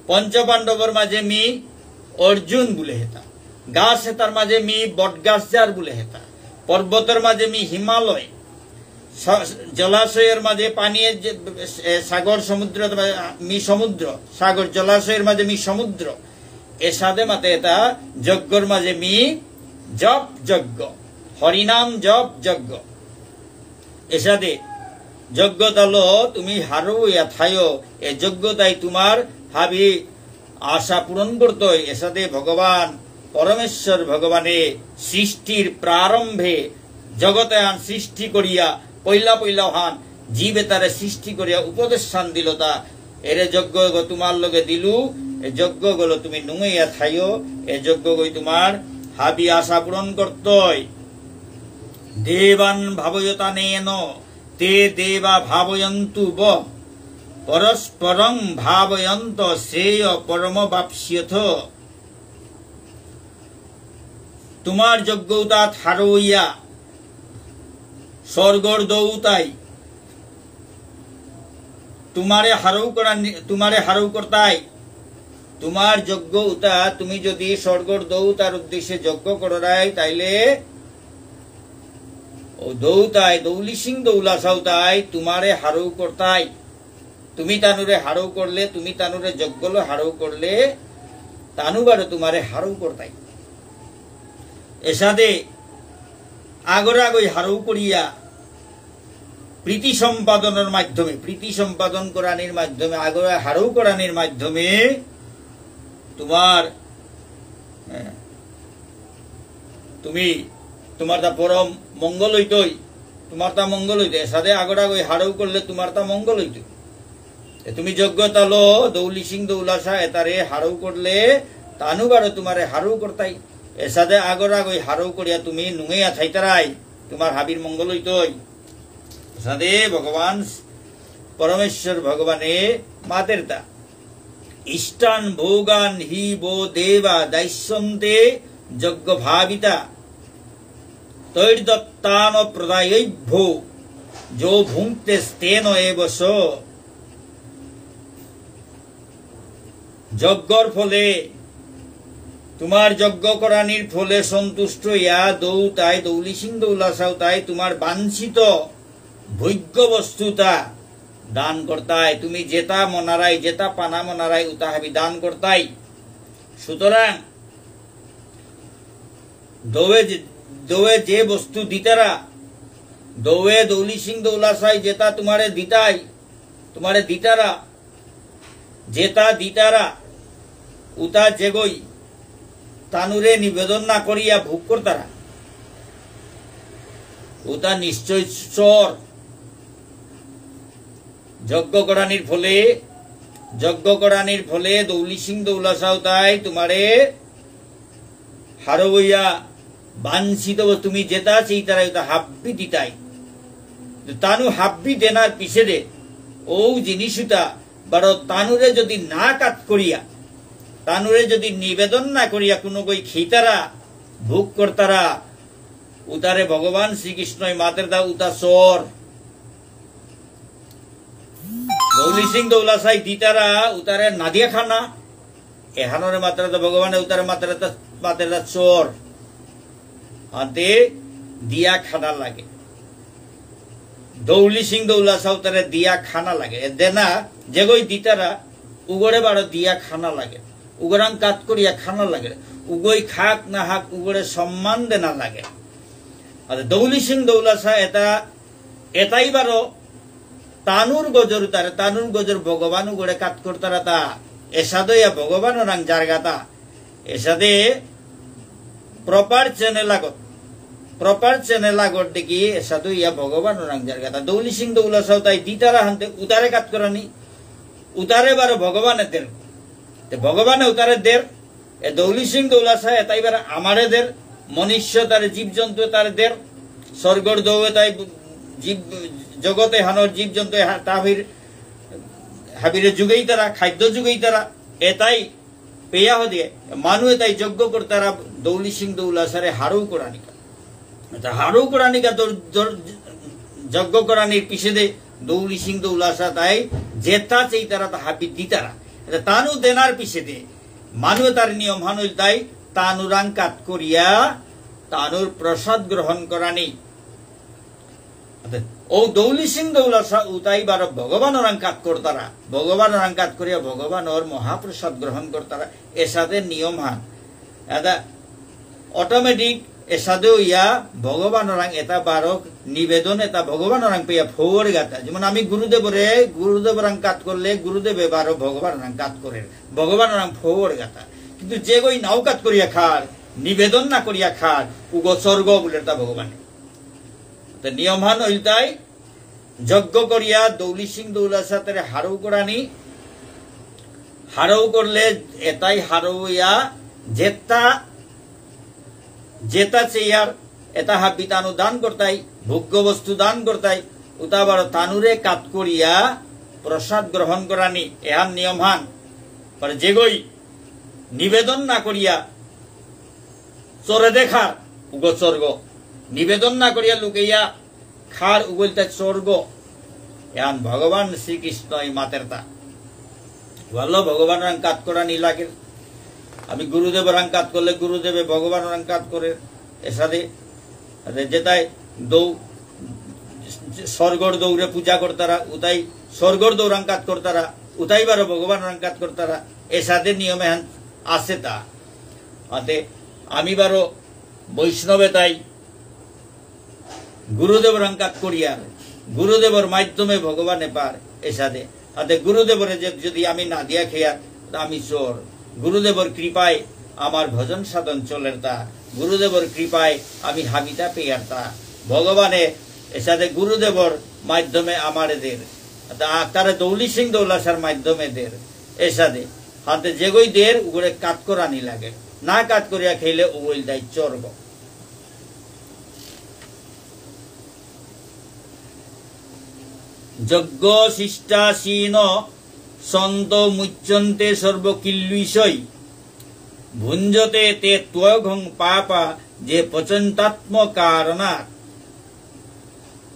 পঞ্চপাণ্ডবর মাঝে মি অর্জুন বুলে হেতা। গাছ এতার মাঝে মি বটগাছ যার বুলে হেতা। পর্বতর মাঝে মি হিমালয়। স-, জলাশয়র মাঝে পানি, এ, যে, এ, সাগর সমুদ্র, মি সমুদ্র, সাগর জলাশয়র মাঝে মি সমুদ্র। এসাদে মাতে এতা যজ্ঞর মাঝে মি জপ যজ্ঞ, হরিনাম জপ যজ্ঞ। এসাদে যজ্ঞতালো তুমি হারৌ ইয়া থায়ো, এ যজ্ঞতাই তোমার হাবি আশা পূরণ করতই। এসাদে ভগবান পরমেশ্বর ভগবানে সৃষ্টির প্রারম্ভে জগত এহান সৃষ্টি করিয়া পইলা পইলা হান জীব এতারে সৃষ্টি করিয়া উপদেশহান দিলতা, এরে যজ্ঞগ তোমার লগে দিলু, এ যজ্ঞগলো তুমি নুঙেইয়া থাইও, এ যজ্ঞগই তোমার হাবি আশা পূরণ করতই। দেবান ভাবয়তানেন তে দেবা ভাবয়ন্তু বঃ। পরস্পরং ভাবয়ন্ত শ্রেয় পরমবাপ্স্যথ। তোমার যজ্ঞ উতাত হারৌ ইয়া স্বর্গর দৌতাই তোমারে হারৌ করানি, তোমারে হারৌ করতাই। তোমার যজ্ঞ উতা তুমি যদি স্বর্গর দৌতার উদ্দেশ্যে যজ্ঞ কররাই, তাইলে ও দৌতাই, দৌলি সিং দৌলা সাউতাই তোমারে হারৌ করতাই। তুমি তানুরে হারৌ করলে, তুমি তানুরে যজ্ঞলো হারৌ করলে, তানু বারো তোমারে হারৌ করতাই। এসাদে আগর আগই হারৌ করিয়া প্রীতি সম্পাদনের মাধ্যমে, প্রীতি সম্পাদন করানির মাধ্যমে, আগর হারৌ করানির মাধ্যমে তোমার, হ্যাঁ, তুমি, তোমার তা পরম মঙ্গল হইতই, তোমার তা মঙ্গল হইতই। এসাদে আগর আগই হারৌ করলে তোমার তা মঙ্গল হইতই। এ তুমি যজ্ঞ তালো, দৌলি সিং দৌলাসা এতারে হারৌ করলে, তানু বারো তোমারে হারৌ করতাই। এসাদে আগর আগই হারৌ করিয়া তুমি নুঙেইয়া থাইতারাই, তোমার হাবির মঙ্গল হইতই। এসাদে ভগবান পরমেশ্বর ভগবানে মাতেরতা। ইষ্টান ভোগান হি বো দেবা দাস্যন্তে যজ্ঞ ভাবিতা। তৈর্দত্তান প্রদায়ভ্যো যো ভুঙ্ক্তেস্তেন এব স। যজ্ঞর ফলে, তোমার যজ্ঞ করানির ফলে সন্তুষ্ট ইয়া দৌতাই, দৌলি সিং দৌলা সাউতাই তোমার বাঞ্ছিত ভোগ্য বস্তুতা দান করতাই। তুমি যেতা মনারাই, যেতা পানা মনারাই, উতা হাবি দান করতাই। সুতরাং দৌয়ে যে, দৌয়ে যে বস্তু দিতারা, দৌয়ে দৌলি সিং দৌলা সাই যেতা তোমারে দিতাই, তোমারে দিতারা, যেতা দিতারা, উতা যেগই তানুরে নিবেদন না করিয়া ভোগ করতারা, উতা নিশ্চয় চোর। যজ্ঞ করানির ফলে, যজ্ঞ করানির ফলে দৌলি সিং দৌলা সাউতাই তোমারে হারৌ ইয়া বাঞ্ছিত বস্তু তুমি যেতা চেইতারা উতা হাব্বি দিতাই। তো তানু হাব্বি দেনার পিছেদে ও জিনিস উতা বারো তানুরে যদি না কাত করিয়া, তানুরে যদি নিবেদন না করিয়া কোনো গই খেইতারা, ভোগ করতারা, উতারে ভগবান শ্রীকৃষ্ণই মাতেরতা উতা চোর। দৌলি সিং দৌলা সাই দিতারা উতারে না দিয়া খানা। এহানরে মাতেরতা ভগবানে উতারে মাতেরতা, মাতেরতা চোর। আতে দিয়া খানা লাগে। দৌলি সিং দৌলা সাউতারে দিয়া খানা লাগে। এ দেনা, যেগই দিতারা, উগরে বারো দিয়া খানা লাগে। উগরাং কাত করিয়া খানা লাগে। উগই খাক না হাক, উগরে সম্মান দেনা লাগে। আর দৌলি সিং দৌলা সা এতা, এতাই বারো তানুর গজর উতারে, তানুর গজর ভগবান উগরে কাত করতারা তা। এসাদে ইয়া ভগবান ওরাং জারগাতা। এসাদে proper channel আগত, proper channel আগত দেখি এসাদে ইয়া ভগবান ওরাং জারগাতা। দৌলি সিং দৌলা সাউতাই দিতারা হানতে উতারে কাত করানি, উতারে বারো ভগবানে দের। তে ভগবানে উতারে দের, এ দৌলি সিং দৌলা সাই এতাই বারো আমারে দের, মনুষ্য তারে জীবজন্তু তারে দের, স্বর্গর দৌ এতাই জীব, জগতে হানর জীবজন্তু হা-, তাহির হাবিরে যুগেই তারা, খাদ্য যুগেই তারা, এতাই পেয়া হদিয়ে, মানু এতাই যজ্ঞ করতারা দৌলি সিং দৌলা সারে হারৌ করানিকা। এতা হারৌ করানিকা দর-, দর-, যজ্ঞ করানির পিছেদে দৌলি সিং দৌলা সা তাই যেতা চেইতারা তা হাবি দিতারা। এতা তানু দেনার পিছেদে মানু তার নিয়ম হানুল তাই তানুরাং কাত করিয়া তানুর প্রসাদ গ্রহণ করানি। ও দৌলি সিং দৌলা সা উতাই বারো ভগবানরাং কাত করতারা, ভগবানরাং কাত করিয়া ভগবানর মহাপ্রসাদ গ্রহণ করতারা, এসাদে নিয়ম হান। এতা automatic এসাদে ইয়া ভগবানরাং এতা বারো নিবেদন এতা ভগবানরাং পেয়া ফোর গাতা। যেমন আমি গুরুদেবরে, গুরুদেবরাং কাত করলে গুরুদেবে বারো ভগবানরাং কাত করে, ভগবানরাং ফোর গাতা। কিন্তু যে গই নাও কাত করিয়া খার, নিবেদন না করিয়া খার, উগো স্বর্গ বুলের তা ভগবানে। তো নিয়মহান ইলতাই যজ্ঞ করিয়া দৌলি সিং দৌলা সাতের হারৌ করানি, হারৌ করলে এতাই হারৌ ইয়া যেতা, যেতা চেয়ার এতা হাবি তানু দান করতাই, ভোগ্য বস্তু দান করতাই, উতা বারো তানুরে কাত করিয়া প্রসাদ গ্রহণ করানি, এহান নিয়মহান। পরে যেগই নিবেদন না করিয়া চরে দেখার উগো স্বর্গ, নিবেদন না করিয়া লুকেইয়া খার উগলতা স্বর্গ। এহান ভগবান শ্রীকৃষ্ণই মাতেরতা। ভালো ভগবানরাং কাত করানি লাগে। আমি গুরুদেবরাং কাত করলে গুরুদেবে ভগবানরাং কাত করে। এসাদে, আরে যেতাই দৌ-, স্বর্গর দৌরে পূজা করতারা, উতাই স্বর্গর দৌরাং কাত করতারা, উতাই বারো ভগবানরাং কাত করতারা। এসাদে নিয়ম এহান আছে তা। আতে আমি বারো বৈষ্ণবে তাই গুরুদেবরাং কাত করিয়ার, গুরুদেবর মাধ্যমে ভগবানে পার, এসাদে। আতে গুরুদেবরে যে যদি আমি না দিয়া খেয়ার, তা আমি চোর। গুরুদেবর কৃপায় আমার ভজন সাধন চলের তা, গুরুদেবর কৃপায় আমি হাবিতা পেয়ার তা। ভগবানে এসাদে গুরুদেবর মাধ্যমে আমারে দের, তা তারে দৌলি সিং দৌলাসার মাধ্যমে দের, এসাদে। হাতে যেগই দের উগরে কাত করানি লাগে, না কাত করিয়া খেলে উগইল দায় চোরগ। যজ্ঞশিষ্টাশিনঃ সন্তো মুচ্যন্তে সর্বকিল্বিষৈঃ। ভুঞ্জতে তে ত্বঘং পাপা যে পচন্ত্যাত্মকারণাৎ।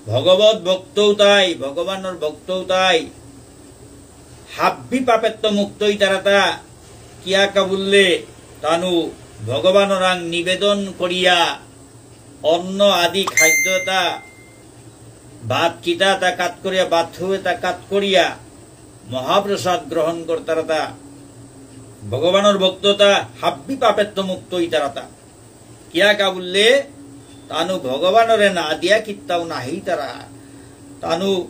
ভগবত ভক্তৌতাই, ভগবানর ভক্তৌতাই, হাব্বি পাপেত্ত মুক্ত ইতারাতা, কিয়া কাবুল্লে তানু ভগবানরাং নিবেদন করিয়া অন্ন আদি খাদ্য এতা, ভাত কিতা এতা কাত করিয়া, ভাত হু এতা কাত করিয়া, মহাপ্রসাদ গ্রহণ করতারাতা, ভগবানর ভক্ততা হাব্বি পাপেত্ত মুক্ত ইতারাতা। কিয়া কাবুল্লে, তানু ভগবানরে না দিয়া কিত্তাও নাহি তারা। তানু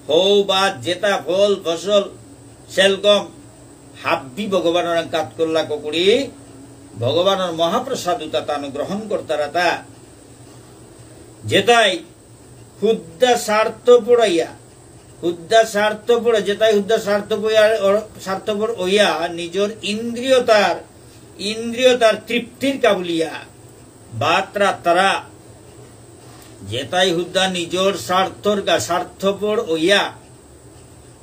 হৌ বা যেতা ফল ফসল সেলকম হাব্বি ভগবানরাং কাত করলা ককুড়ি, ভগবানর মহাপ্রসাদ উতা তানু গ্রহণ করতারাতা। যেতাই হুদ্দা স্বার্থপর ইয়া, হুদ্দা স্বার্থপর, যেতাই হুদ্দা স্বার্থপর ইয়া, অর-, স্বার্থপর ইয়া নিজর ইন্দ্রিয়তার, ইন্দ্রিয়তার তৃপ্তির কাবুলিয়া, বাত্রা তারা, যেতাই হুদ্দা নিজর স্বার্থর কা স্বার্থপর ইয়া,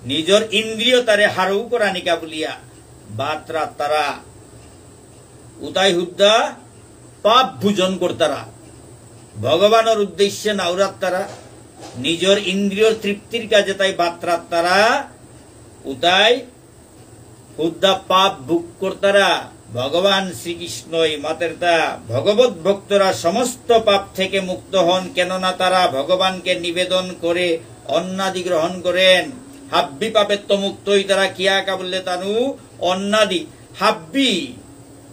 নিজর ইন্দ্রিয়তারে হারৌ করানিকা বুলিয়া, বাত্রা তারা, উতাই হুদ্দা পাপ ভোজন করতারা, ভগবানর উদ্দেশ্যে নাউরাত্তারা, নিজর ইন্দ্রিয়র তৃপ্তির কাজে তাই বাত্রাত্তারা, উতাই হুদ্দা পাপ ভোগ করতারা। ভগবান শ্রীকৃষ্ণই মাতেরতা, ভগবত ভক্তরা সমস্ত পাপ থেকে মুক্ত হন, কেননা তারা ভগবানকে নিবেদন করে অন্নাদি গ্রহণ করেন। হাব্বি পাপেত্ত মুক্ত ইতারা কিয়া কাবুল্লে তানু অন্নাদি হাব্বি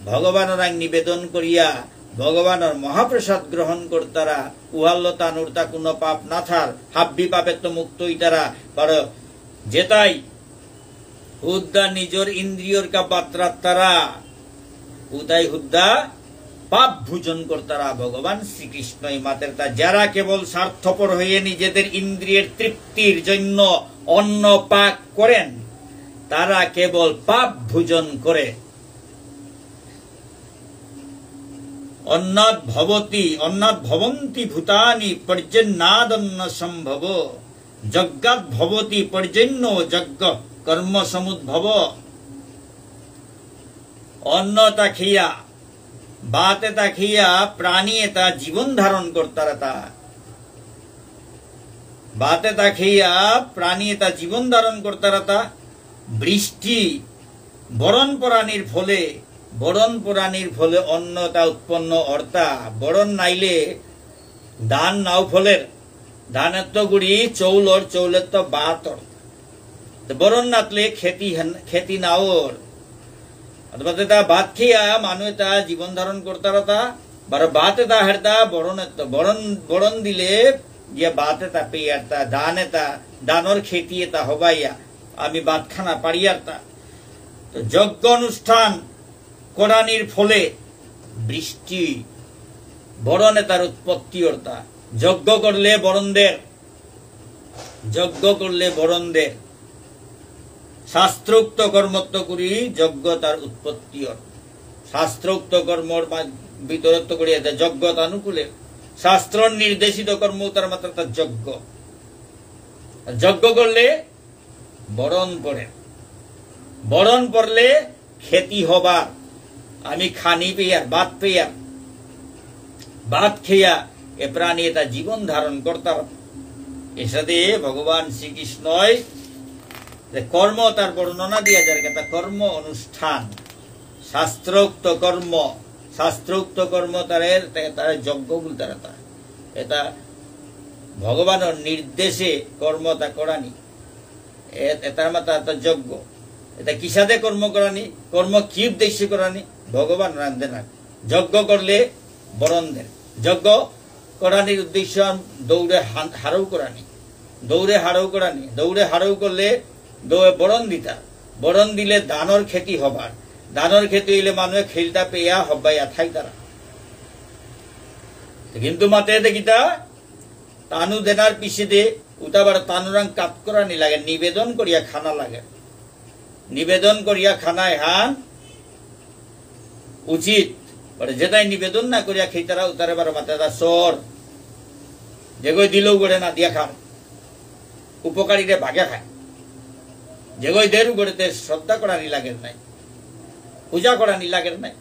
ভগবানরাং নিবেদন করিয়া ভগবানর মহাপ্রসাদ গ্রহণ করতারা, উহাল্ল তানুরতা কোনো পাপ না থার, হাব্বি পাপেত্ত মুক্ত ইতারা। পার যেতাই হুদ্দা নিজর ইন্দ্রিয়র কা বাত্রাত্তারা, উতাই হুদ্দা পাপ ভোজন করতারা। ভগবান শ্রীকৃষ্ণই মাতেরতা, যারা কেবল স্বার্থপর হয়ে নিজেদের ইন্দ্রিয়ের তৃপ্তির জন্য অন্ন পাক করেন, তারা কেবল পাপ ভোজন করে। অন্নাৎ ভবতি, অন্নাৎ ভবন্তি ভূতানি পর্জন্যাদন্ন সম্ভব। যজ্ঞাৎ ভবতি পর্জন্য যজ্ঞ কর্ম সমুদ্ভব। অন্নতা খেয়া, ভাত এতা খেয়া প্রাণী এতা জীবন ধারণ করতারাতা। ভাত এতা খেয়া প্রাণী এতা জীবন ধারণ করতারাতা। বৃষ্টি, বরণ পরানির ফলে, বরণ পরানির ফলে অন্নতা উৎপন্ন অর্তা। বরণ নাইলে ধান নাও ফলের। ধানেত্ত গুড়ি চৌলর, চৌলেত্ত বাতর। তো বরন নাতলে খেতি হেন-, খেতি নাওর। অথবা তো তা ভাত খেয়া মানু এতা জীবন ধারণ করতারতা, বারো ভাত এতা হেরতা বরন এত, বরন, বরন দিলে গিয়া ভাত এতা পেয়ারতা, ধান এতা, ধানর খেতি এতা হবাইয়া, আমি ভাত খানা পারিয়ারতা। তো যজ্ঞ অনুষ্ঠান করানির ফলে বৃষ্টি, বরন এতার উৎপত্তি অর্তা। যজ্ঞ করলে বরন দের, যজ্ঞ করলে বরন দের। শাস্ত্রোক্ত কর্মত্ত করি যজ্ঞ তার উৎপত্তি অর। শাস্ত্রোক্ত কর্মর মা-, ভিতরত্ত করি এতা যজ্ঞ তানুকুলে। শাস্ত্র নির্দেশিত কর্ম তার মাত্র তার যজ্ঞ। আর যজ্ঞ করলে বরন পড়ে। বরন পড়লে খেতি হবার, আমি খানি পেয়ার, ভাত পেয়ার, ভাত খেয়া এ প্রাণী এতা জীবন ধারণ করতার। এসাদে ভগবান শ্রীকৃষ্ণই যে কর্ম তার বর্ণনা দিয়া যার কথা, কর্ম অনুষ্ঠান, শাস্ত্রোক্ত কর্ম, শাস্ত্রোক্ত কর্ম তারে, তা-, তারে যজ্ঞ বুলতারা তা। এতা ভগবানর নির্দেশে কর্ম তা করানি। এ-, এতার মাতা এতা যজ্ঞ। এতা কিসাদে কর্ম করানি? কর্ম কি উদ্দেশ্যে করানি? ভগবান রান্ধে না। যজ্ঞ করলে বরন দেন। যজ্ঞ করানির উদ্দেশ্য দৌড়ে হান-, হারৌ করানি। দৌড়ে হারৌ করানি। দৌড়ে হারৌ করলে দৌড়ে বরন দিতা। বরন দিলে ধানর খেতি হবার। ধানর খেতি হইলে মানুষে খেলতা পেয়া হবাইয়া থাইতারা। কিন্তু মাতে দেখিতা তানু দেনার পিছেদে উতাবার তানুরাং কাত করানি লাগে, নিবেদন করিয়া খানা লাগে। নিবেদন করিয়া খানা এহান উচিত। বারো যেতাই নিবেদন না করিয়া খেইতারা উতারে বারো মাতেতা চোর। যেগই দিলেও গড়ে না দিয়া খার। উপকারীরে ভাগে খায়। যেগই দেরু গড়েতে শ্রদ্ধা করানি লাগের নাই। পূজা করানি লাগের নাই।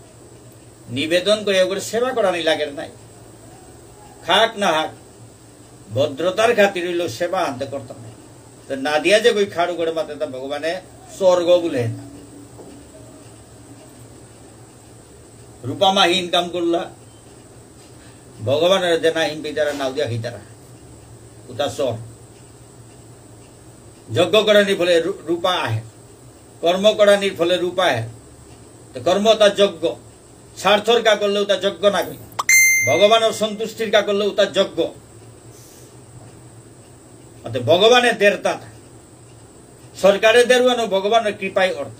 নিবেদন করিয়া গড়ে সেবা করানি লাগের নাই। খাক না হাক। ভদ্রতার খাতির হইল সেবা আনতে করতাম। তো না দিয়া যেগই খাড়ু করে মাতেতা ভগবানে স্বর্গ বুলে। রূপা মাহি ইনকাম করলা, ভগবানরে দেনা হিম পিতারা নাও দিয়া খাইতারা। উতা চোর। যজ্ঞ করানির ফলে রূ-, রূপা আহে। কর্ম করানির ফলে রূপা আহে। তো কর্ম তা যজ্ঞ। স্বার্থর কা করলে উতা যজ্ঞ না কই। ভগবানর সন্তুষ্টির কা করলে উতা যজ্ঞ। অতে ভগবানে দেরতা। সরকারে দেরুয়ানো ভগবানর কৃপায় অর্থ।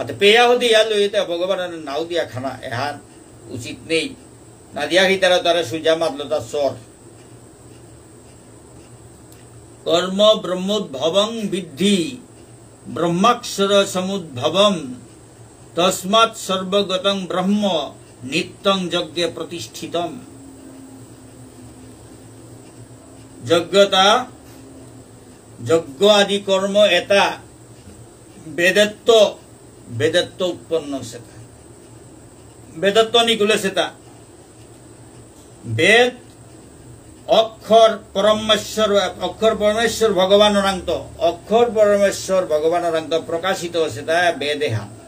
অতে পেয়া হতে ইয়া লইতে ভগবানর নাও দিয়া খানা এহান উচিত নেই। না দিয়া খাইতারা তারা সুজা মাতলো তা চোর। কর্ম ব্রহ্মোদ্ভবং বিদ্ধি ব্রহ্মাক্ষর সমুদ্ভবম। তস্মাৎ সর্বগতং ব্রহ্ম নিত্যং যজ্ঞে প্রতিষ্ঠিতম। যজ্ঞতা, যজ্ঞ আদি কর্ম এতা বেদত্ত, বেদত্ত উৎপন্ন সেতা। বেদত্ত নিকুলে সেতা। বেদ অক্ষর পরমেশ্বর, অক্ষর পরমেশ্বর ভগবানরাংত, অক্ষর পরমেশ্বর ভগবানরাংত প্রকাশিত সেতা বেদ এহান।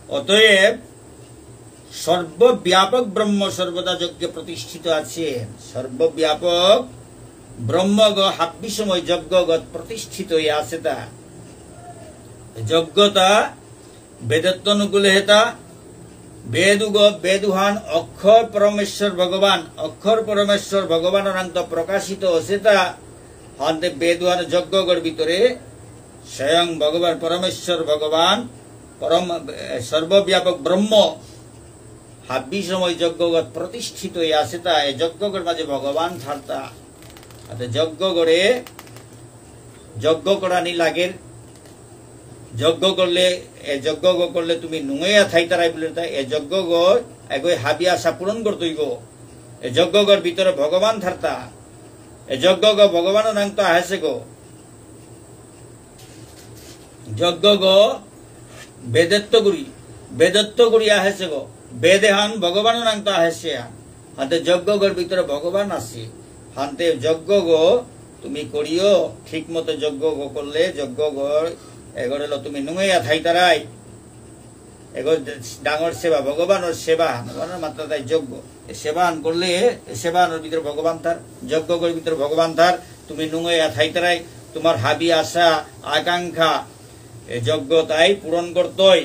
অতএব সর্বব্যাপক ব্রহ্ম সর্বদা যজ্ঞে প্রতিষ্ঠিত আছে। সর্বব্যাপক ব্রহ্মগ হাব্বি সময় যজ্ঞগত প্রতিষ্ঠিত হইয়া আছে তা। যজ্ঞতা বেদত্ত অনুকূলে হেতা, বেদ উগ, বেদ উহান অক্ষর পরমেশ্বর ভগবান, অক্ষর পরমেশ্বর ভগবানরাংত প্রকাশিত অসেতা, হান্তে বেদ উহান যজ্ঞগর ভিতরে স্বয়ং ভগবান পরমেশ্বর ভগবান, পরম, এ, সর্বব্যাপক ব্রহ্ম, হাব্বি সময় যজ্ঞগত প্রতিষ্ঠিত হইয়া আসেতা, এ যজ্ঞগর মাঝে ভগবান থারতা। অতে যজ্ঞগরে যজ্ঞ করানি লাগের। যজ্ঞ করলে, এ যজ্ঞগ করলে তুমি নুঙেয়া থাইতারাই বুলে তা, এ যজ্ঞগ এগই হাবি আশা পূরণ করতইব। এ যজ্ঞগর ভিতরে ভগবান থারতা। এ যজ্ঞগ ভগবান নাংতো আহেসেগ। যজ্ঞগ বেদত্ত গুরি, বেদত্ত গুরি আহেসেগ। বেদেহান ভগবান নাংতো আহেসে হান। হাতে যজ্ঞগর ভিতরে ভগবান আছে। হান্তে যজ্ঞগ তুমি করিও, ঠিক মতো যজ্ঞগ করলে যজ্ঞগর এগরে লো তুমি নুঙেয়া থাইতারাই। এগো ডাঙর সেবা, ভগবানর সেবা, ভগবানর মাত্রা তাই যজ্ঞ। এ সেবা আন করলে, এ সেবা আনর ভিতরে ভগবান থার, যজ্ঞ করে ভিতরে ভগবান থার, তুমি নুঙে থাইতারাই, তোমার হাবি আশা, আকাঙ্ক্ষা, এ যজ্ঞ তাই পূরণ করতই।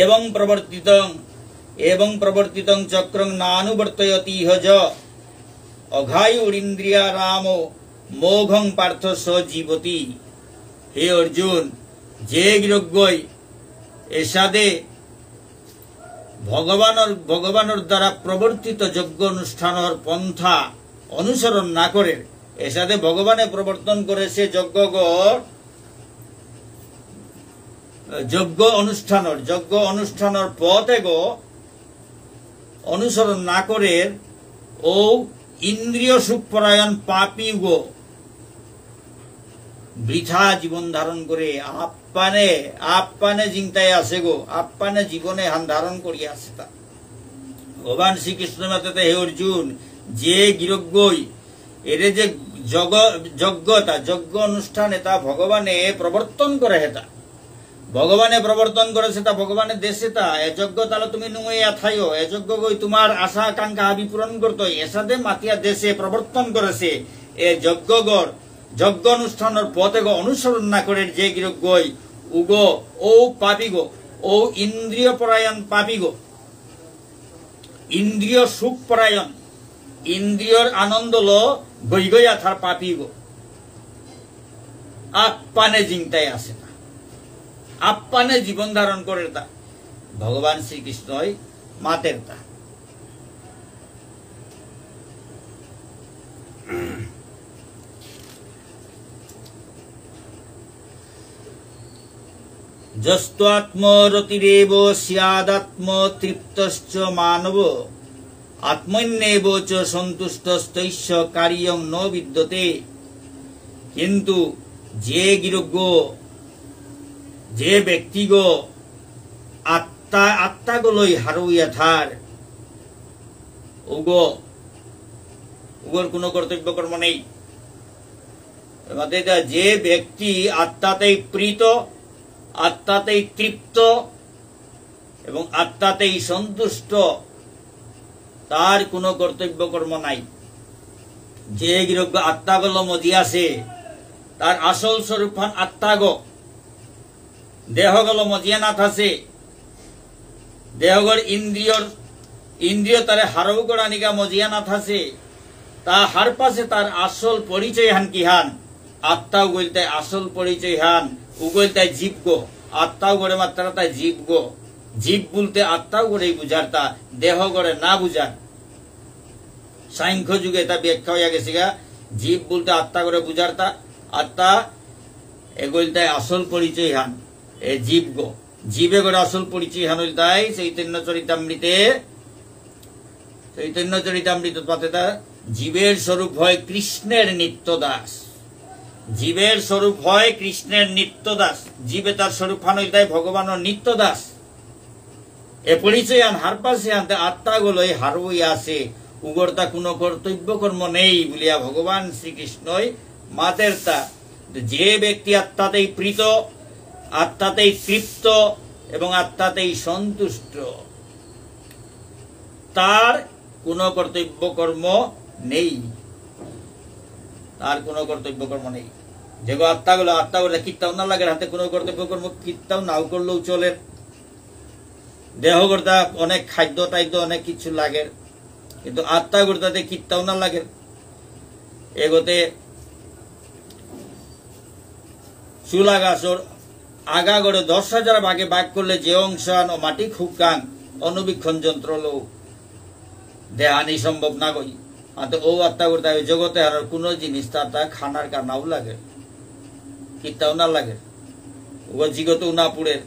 এবং প্রবর্তিতং, এবং প্রবর্তিতং চক্রং নানুবর্তয়তি ইহ য। অঘায়ুরিন্দ্রিয়ারামো মোঘং পার্থ স জীবতি। হে অর্জুন, যে গিরকগই এসাদে ভগবানর, ভগবানর দ্বারা প্রবর্তিত যজ্ঞ অনুষ্ঠানর পন্থা অনুসরণ না করে, এসাদে ভগবানে প্রবর্তন করেসে যজ্ঞগর, যজ্ঞ অনুষ্ঠানর, যজ্ঞ অনুষ্ঠানর পথ এগো অনুসরণ না করে, ও ইন্দ্রিয় সুখপরায়ণ পাপী গো বৃথা জীবন ধারণ করে আপ্পানে, আপ্পানে জিংতাই আছে গো, আপ্পানে জীবনে হান ধারণ করিয়া আছে তা। ভগবান শ্রীকৃষ্ণ মাতে হে অর্জুন, যে গিরকগই এরে যে যগ-, যজ্ঞ এতা, যজ্ঞ অনুষ্ঠান এতা ভগবানে প্রবর্তন করে হেতা। ভগবানে প্রবর্তন করেসে তা, ভগবানে দেসে তা। এ যজ্ঞ তাহলে তুমি নুঙইয়া থাইও, এ যজ্ঞগই তোমার আশা আকাঙ্ক্ষা হাবি পূরণ করতো। এসাদে মাতিয়া দেসে প্রবর্তন করেসে। এ যজ্ঞগর, যজ্ঞ অনুষ্ঠানর পথ এগো অনুসরণ না করে যে গিরকগই, উগো, ও পাপী গো, ও ইন্দ্রিয় পরায়ণ পাপী গো। ইন্দ্রিয় সুখ পরায়ণ, ইন্দ্রিয়র আনন্দলো গই গই আথার পাপী গো। আপ্পানে জিংতাই আছে তা। আপ্পানে জীবন ধারণ করে তা। ভগবান শ্রীকৃষ্ণই মাতের তা। যস্ত্বাত্মরতিরেব স্যাদাত্মতৃপ্তশ্চ মানব। আত্মন্যেব চ সন্তুষ্টস্তস্য কার্যং ন বিদ্যতে। কিন্তু যে গিরকগ, যে ব্যক্তিগ আত্মা, আত্মাগলই হারৌ ইয়া থার, উগ, উগর কোনো কর্তব্য কর্ম নেই। এবার এটা যে ব্যক্তি আত্মাতেই প্রীত, আত্মাতেই তৃপ্ত এবং আত্মাতেই সন্তুষ্ট, তার কোনো কর্তব্য কর্ম নাই। যে গিরকগ আত্মাগলো মজি আছে, তার আসল স্বরূপহান আত্মাগ। দেহগলো মজিয়া না থাসে, দেহগর ইন্দ্রিয়র, ইন্দ্রিয় তারে হারৌ করানিকা মজিয়া না থাসে, তা হারপাসে তার আসল পরিচয়হান কিহান? আত্মা উগ ইলতাই আসল পরিচয়হান, উগ ইলতাই জীবগ। আত্মা উগরে মাততারা তাই জীবগ। জীব বুলতে আত্মা উগরেই বুঝারতা, দেহগরে না বুঝার। সাংখ্য যুগে এতা ব্যাখ্যা হইয়া গেসেগা, জীব বুলতে আত্মাগরে বুঝারতা, আত্মা এগ ইলতাই আসল পরিচয়হান, এ জীবগ। জীব এগর আসল পরিচয়হান ইলতাই চৈতন্য চরিতামৃতে, চৈতন্য চরিতামৃত পাতে তা জীবের স্বরূপ হয় কৃষ্ণের নিত্য দাস। জীবের স্বরূপ হয় কৃষ্ণের নিত্য দাস। জীবে তার স্বরূপহান ইলতাই ভগবানর নিত্য দাস। এ পরিচয়হান হারপাসে হানতে আত্মাগলই হারৌ ইয়া আছে, উগরতা কোনো কর্তব্য কর্ম নেই বুলিয়া ভগবান শ্রীকৃষ্ণই মাতেরতা। যে ব্যক্তি আত্মাতেই প্রীত, আত্মাতেই তৃপ্ত এবং আত্মাতেই সন্তুষ্ট, তার কোনো কর্তব্য কর্ম নেই। তার কোনো কর্তব্য কর্ম নেই। যেগো আত্মাগলো, আত্মাগলো কিত্তাও না লাগে, হাতে কোনো কর্তব্য কর্ম কিত্তাও নাও করলেও চলে। দেহগরতা অনেক খাদ্য টাদ্য অনেক কিছু লাগে, কিন্তু আত্মাগরতাতে কিত্তাও না লাগে। এগোতে চুলা গাছর আগাগরে দশ হাজার ভাগে ভাগ করলে যে অংশহান অমাটিক হুকাং অনুবীক্ষণ যন্ত্রলো দেহানি সম্ভব না গই। আতে ও আত্মাগরতা ওই জগতে আর কোনো জিনিস তাতা খানার কানাও লাগে, কিত্তাও না লাগে। ও জিগতেও না পুড়ের,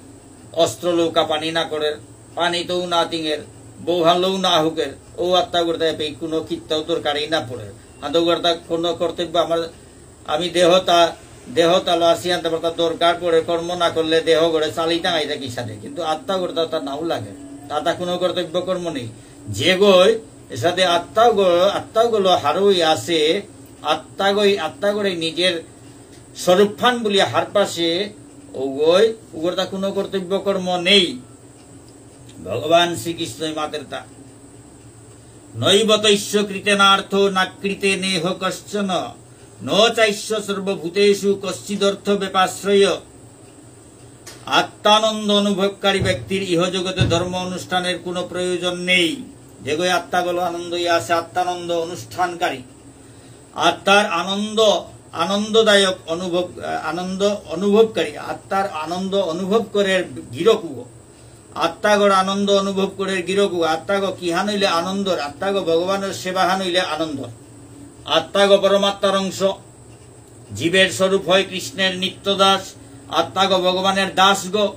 অস্ত্রলো কাপানি না করের, পানিতেও না তিঙের, বৌহানলেও না হুকের, ও আত্মাগরতা এপেই কোনো কিত্তাও দরকারেই না পড়ের। আদৌগরতা কোনো কর্তব্য আমার, আমি দেহতা, দেহতালো আসি আনতে পারতা দরকার পড়ে, কর্ম না করলে দেহগরে চালি টাঙাই থাকি সাথে, কিন্তু আত্মাগরতা তা নাও লাগে, তাতা কোনো কর্তব্য কর্ম নেই। যেগই এসাদে আত্মাগ-, আত্মাগলো হারৌ ইয়া আছে, আত্মাগই, আত্মাগরে নিজের স্বরূপহান বুলিয়া হারপাসে, ওগই, উগরতা কোনো কর্তব্য কর্ম নেই। ভগবান শ্রীকৃষ্ণই মাতেরতা, "নৈব তস্য কৃতেনার্থো না কৃতেনেহ কশ্চন, ন চাস্য সর্বভূতেষু কশ্চিদর্থ ব্যপাশ্রয়।" আত্মানন্দ অনুভবকারী ব্যক্তির ইহজগতে ধর্ম অনুষ্ঠানের কোনো প্রয়োজন নেই। যেগই আত্মাগলো আনন্দ ইয়া আছে, আত্মানন্দ অনুষ্ঠানকারী, আত্মার আনন্দ, আনন্দদায়ক অনুভব, আহ, আনন্দ অনুভবকারী, আত্মার আনন্দ অনুভব করের গিরকুগো। আত্মাগর আনন্দ অনুভব করের গিরকুগো। আত্মাগো কিহান হইলে আনন্দর, আত্মাগো ভগবানের সেবাহান হইলে আনন্দর। আত্মাগো পরমাত্মার অংশ, জীবের স্বরূপ হয় কৃষ্ণের নিত্য দাস, আত্মাগো ভগবানের দাসগো।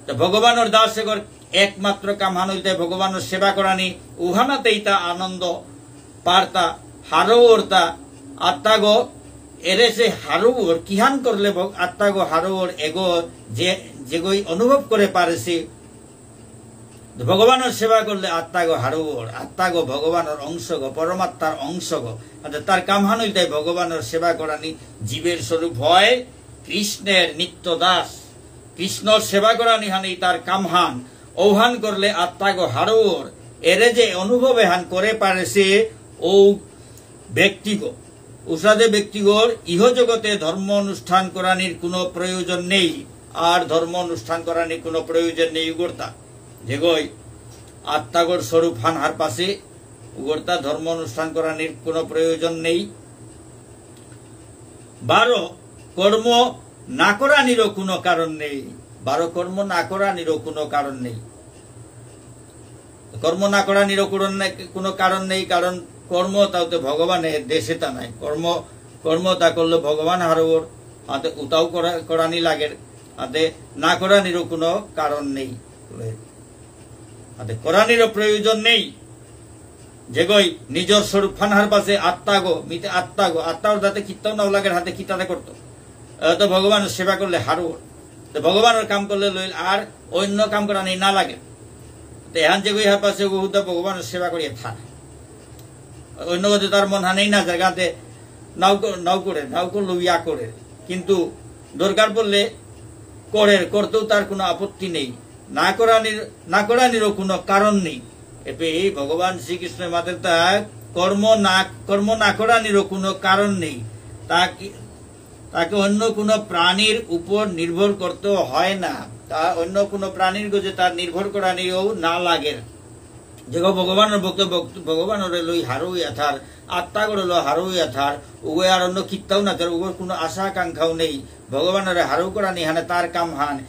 তো ভগবানের দাস এগর একমাত্র কামহান হইতে ভগবানের সেবা করানি, উহানাতেই তা আনন্দ পারতা, হারৌরতা, আত্মাগো এরে সে হারৌর, কিহান করলে ভগ-, আত্মাগো হারৌর এগো যে, যেগই অনুভব করে পারেসে। ভগবানের সেবা করলে আত্মাগো হারৌর, আত্মাগো ভগবানের অংশগো, পরমাত্মার অংশগো। অর্থাৎ তার কামহান হইতে ভগবানের সেবা করানি, জীবের স্বরূপ হয় কৃষ্ণের নিত্য দাস। কৃষ্ণর সেবা করানি হানি তার কামহান। ঔহান করলে আত্মাগো হারৌর, এরে যে অনুভব এহান করে পারেসে ঔ ব্যক্তিগো। উসাদে ব্যক্তিগর ইহজগতে ধর্ম অনুষ্ঠান করানির কোনো প্রয়োজন নেই, আর ধর্ম অনুষ্ঠান করানির কোনো প্রয়োজন নেই উগরতা। যেগই আত্মাগর স্বরূপহান হারপাসে উগরতা ধর্ম অনুষ্ঠান করানির কোনো প্রয়োজন নেই। বারো, কর্ম না করানিরও কোনো কারণ নেই। বারো, কর্ম না করানিরও কোনো কারণ নেই। কর্ম না করানিরও কোনো নে-, কোনো কারণ নেই, কারণ কর্ম তাওতে ভগবানে দেসেতা নাই। কর্ম, কর্ম তা করলে ভগবান হারৌর, আতে উতাও করা-, করানি লাগের, আতে না করানিরও কোনো কারণ নেই। আতে করানিরও প্রয়োজন নেই। যেগই নিজর স্বরূপহান হারপাসে আত্মাগো, মিতে আত্মাগো, আত্মাগো তাতে কিত্তাও নাও লাগের, হাতে কিতাতে করতো। এ তো ভগবানের সেবা করলে হারৌর। তো ভগবানের কাম করলে লইল আর অন্য কাম করানি না লাগে। তো এহান যেগই হারপাসে উগো হুদা ভগবানের সেবা করিয়া থার। অন্য কথা তার মনহানেই না যার গাতে নাও ক-, নাও করে, নাও করলেও ইয়া করে। কিন্তু দরকার পড়লে করের, করতেও তার কোনো আপত্তি নেই। না করানির, না করানিরও কোনো কারণ নেই। এপে এই ভগবান শ্রীকৃষ্ণ মাতের তা কর্ম না, কর্ম না করানিরও কোনো কারণ নেই। তা কি, তাকে অন্য কোনো প্রাণীর উপর নির্ভর করতে হয় না। তা অন্য কোনো প্রাণীর গজে তার নির্ভর করানিও না লাগে। যেগো ভগবানের ভক্ত, ভক্ত, ভগবানরে লই হারৌ ইয়া থার, আত্মাগরে লই হারৌ ইয়া থার, উগো আর অন্য কিত্তাও না থার, উগোর কোনো আশা আকাঙ্ক্ষাও নেই। ভগবানরে হারৌ করানি হানে তার কাম হান।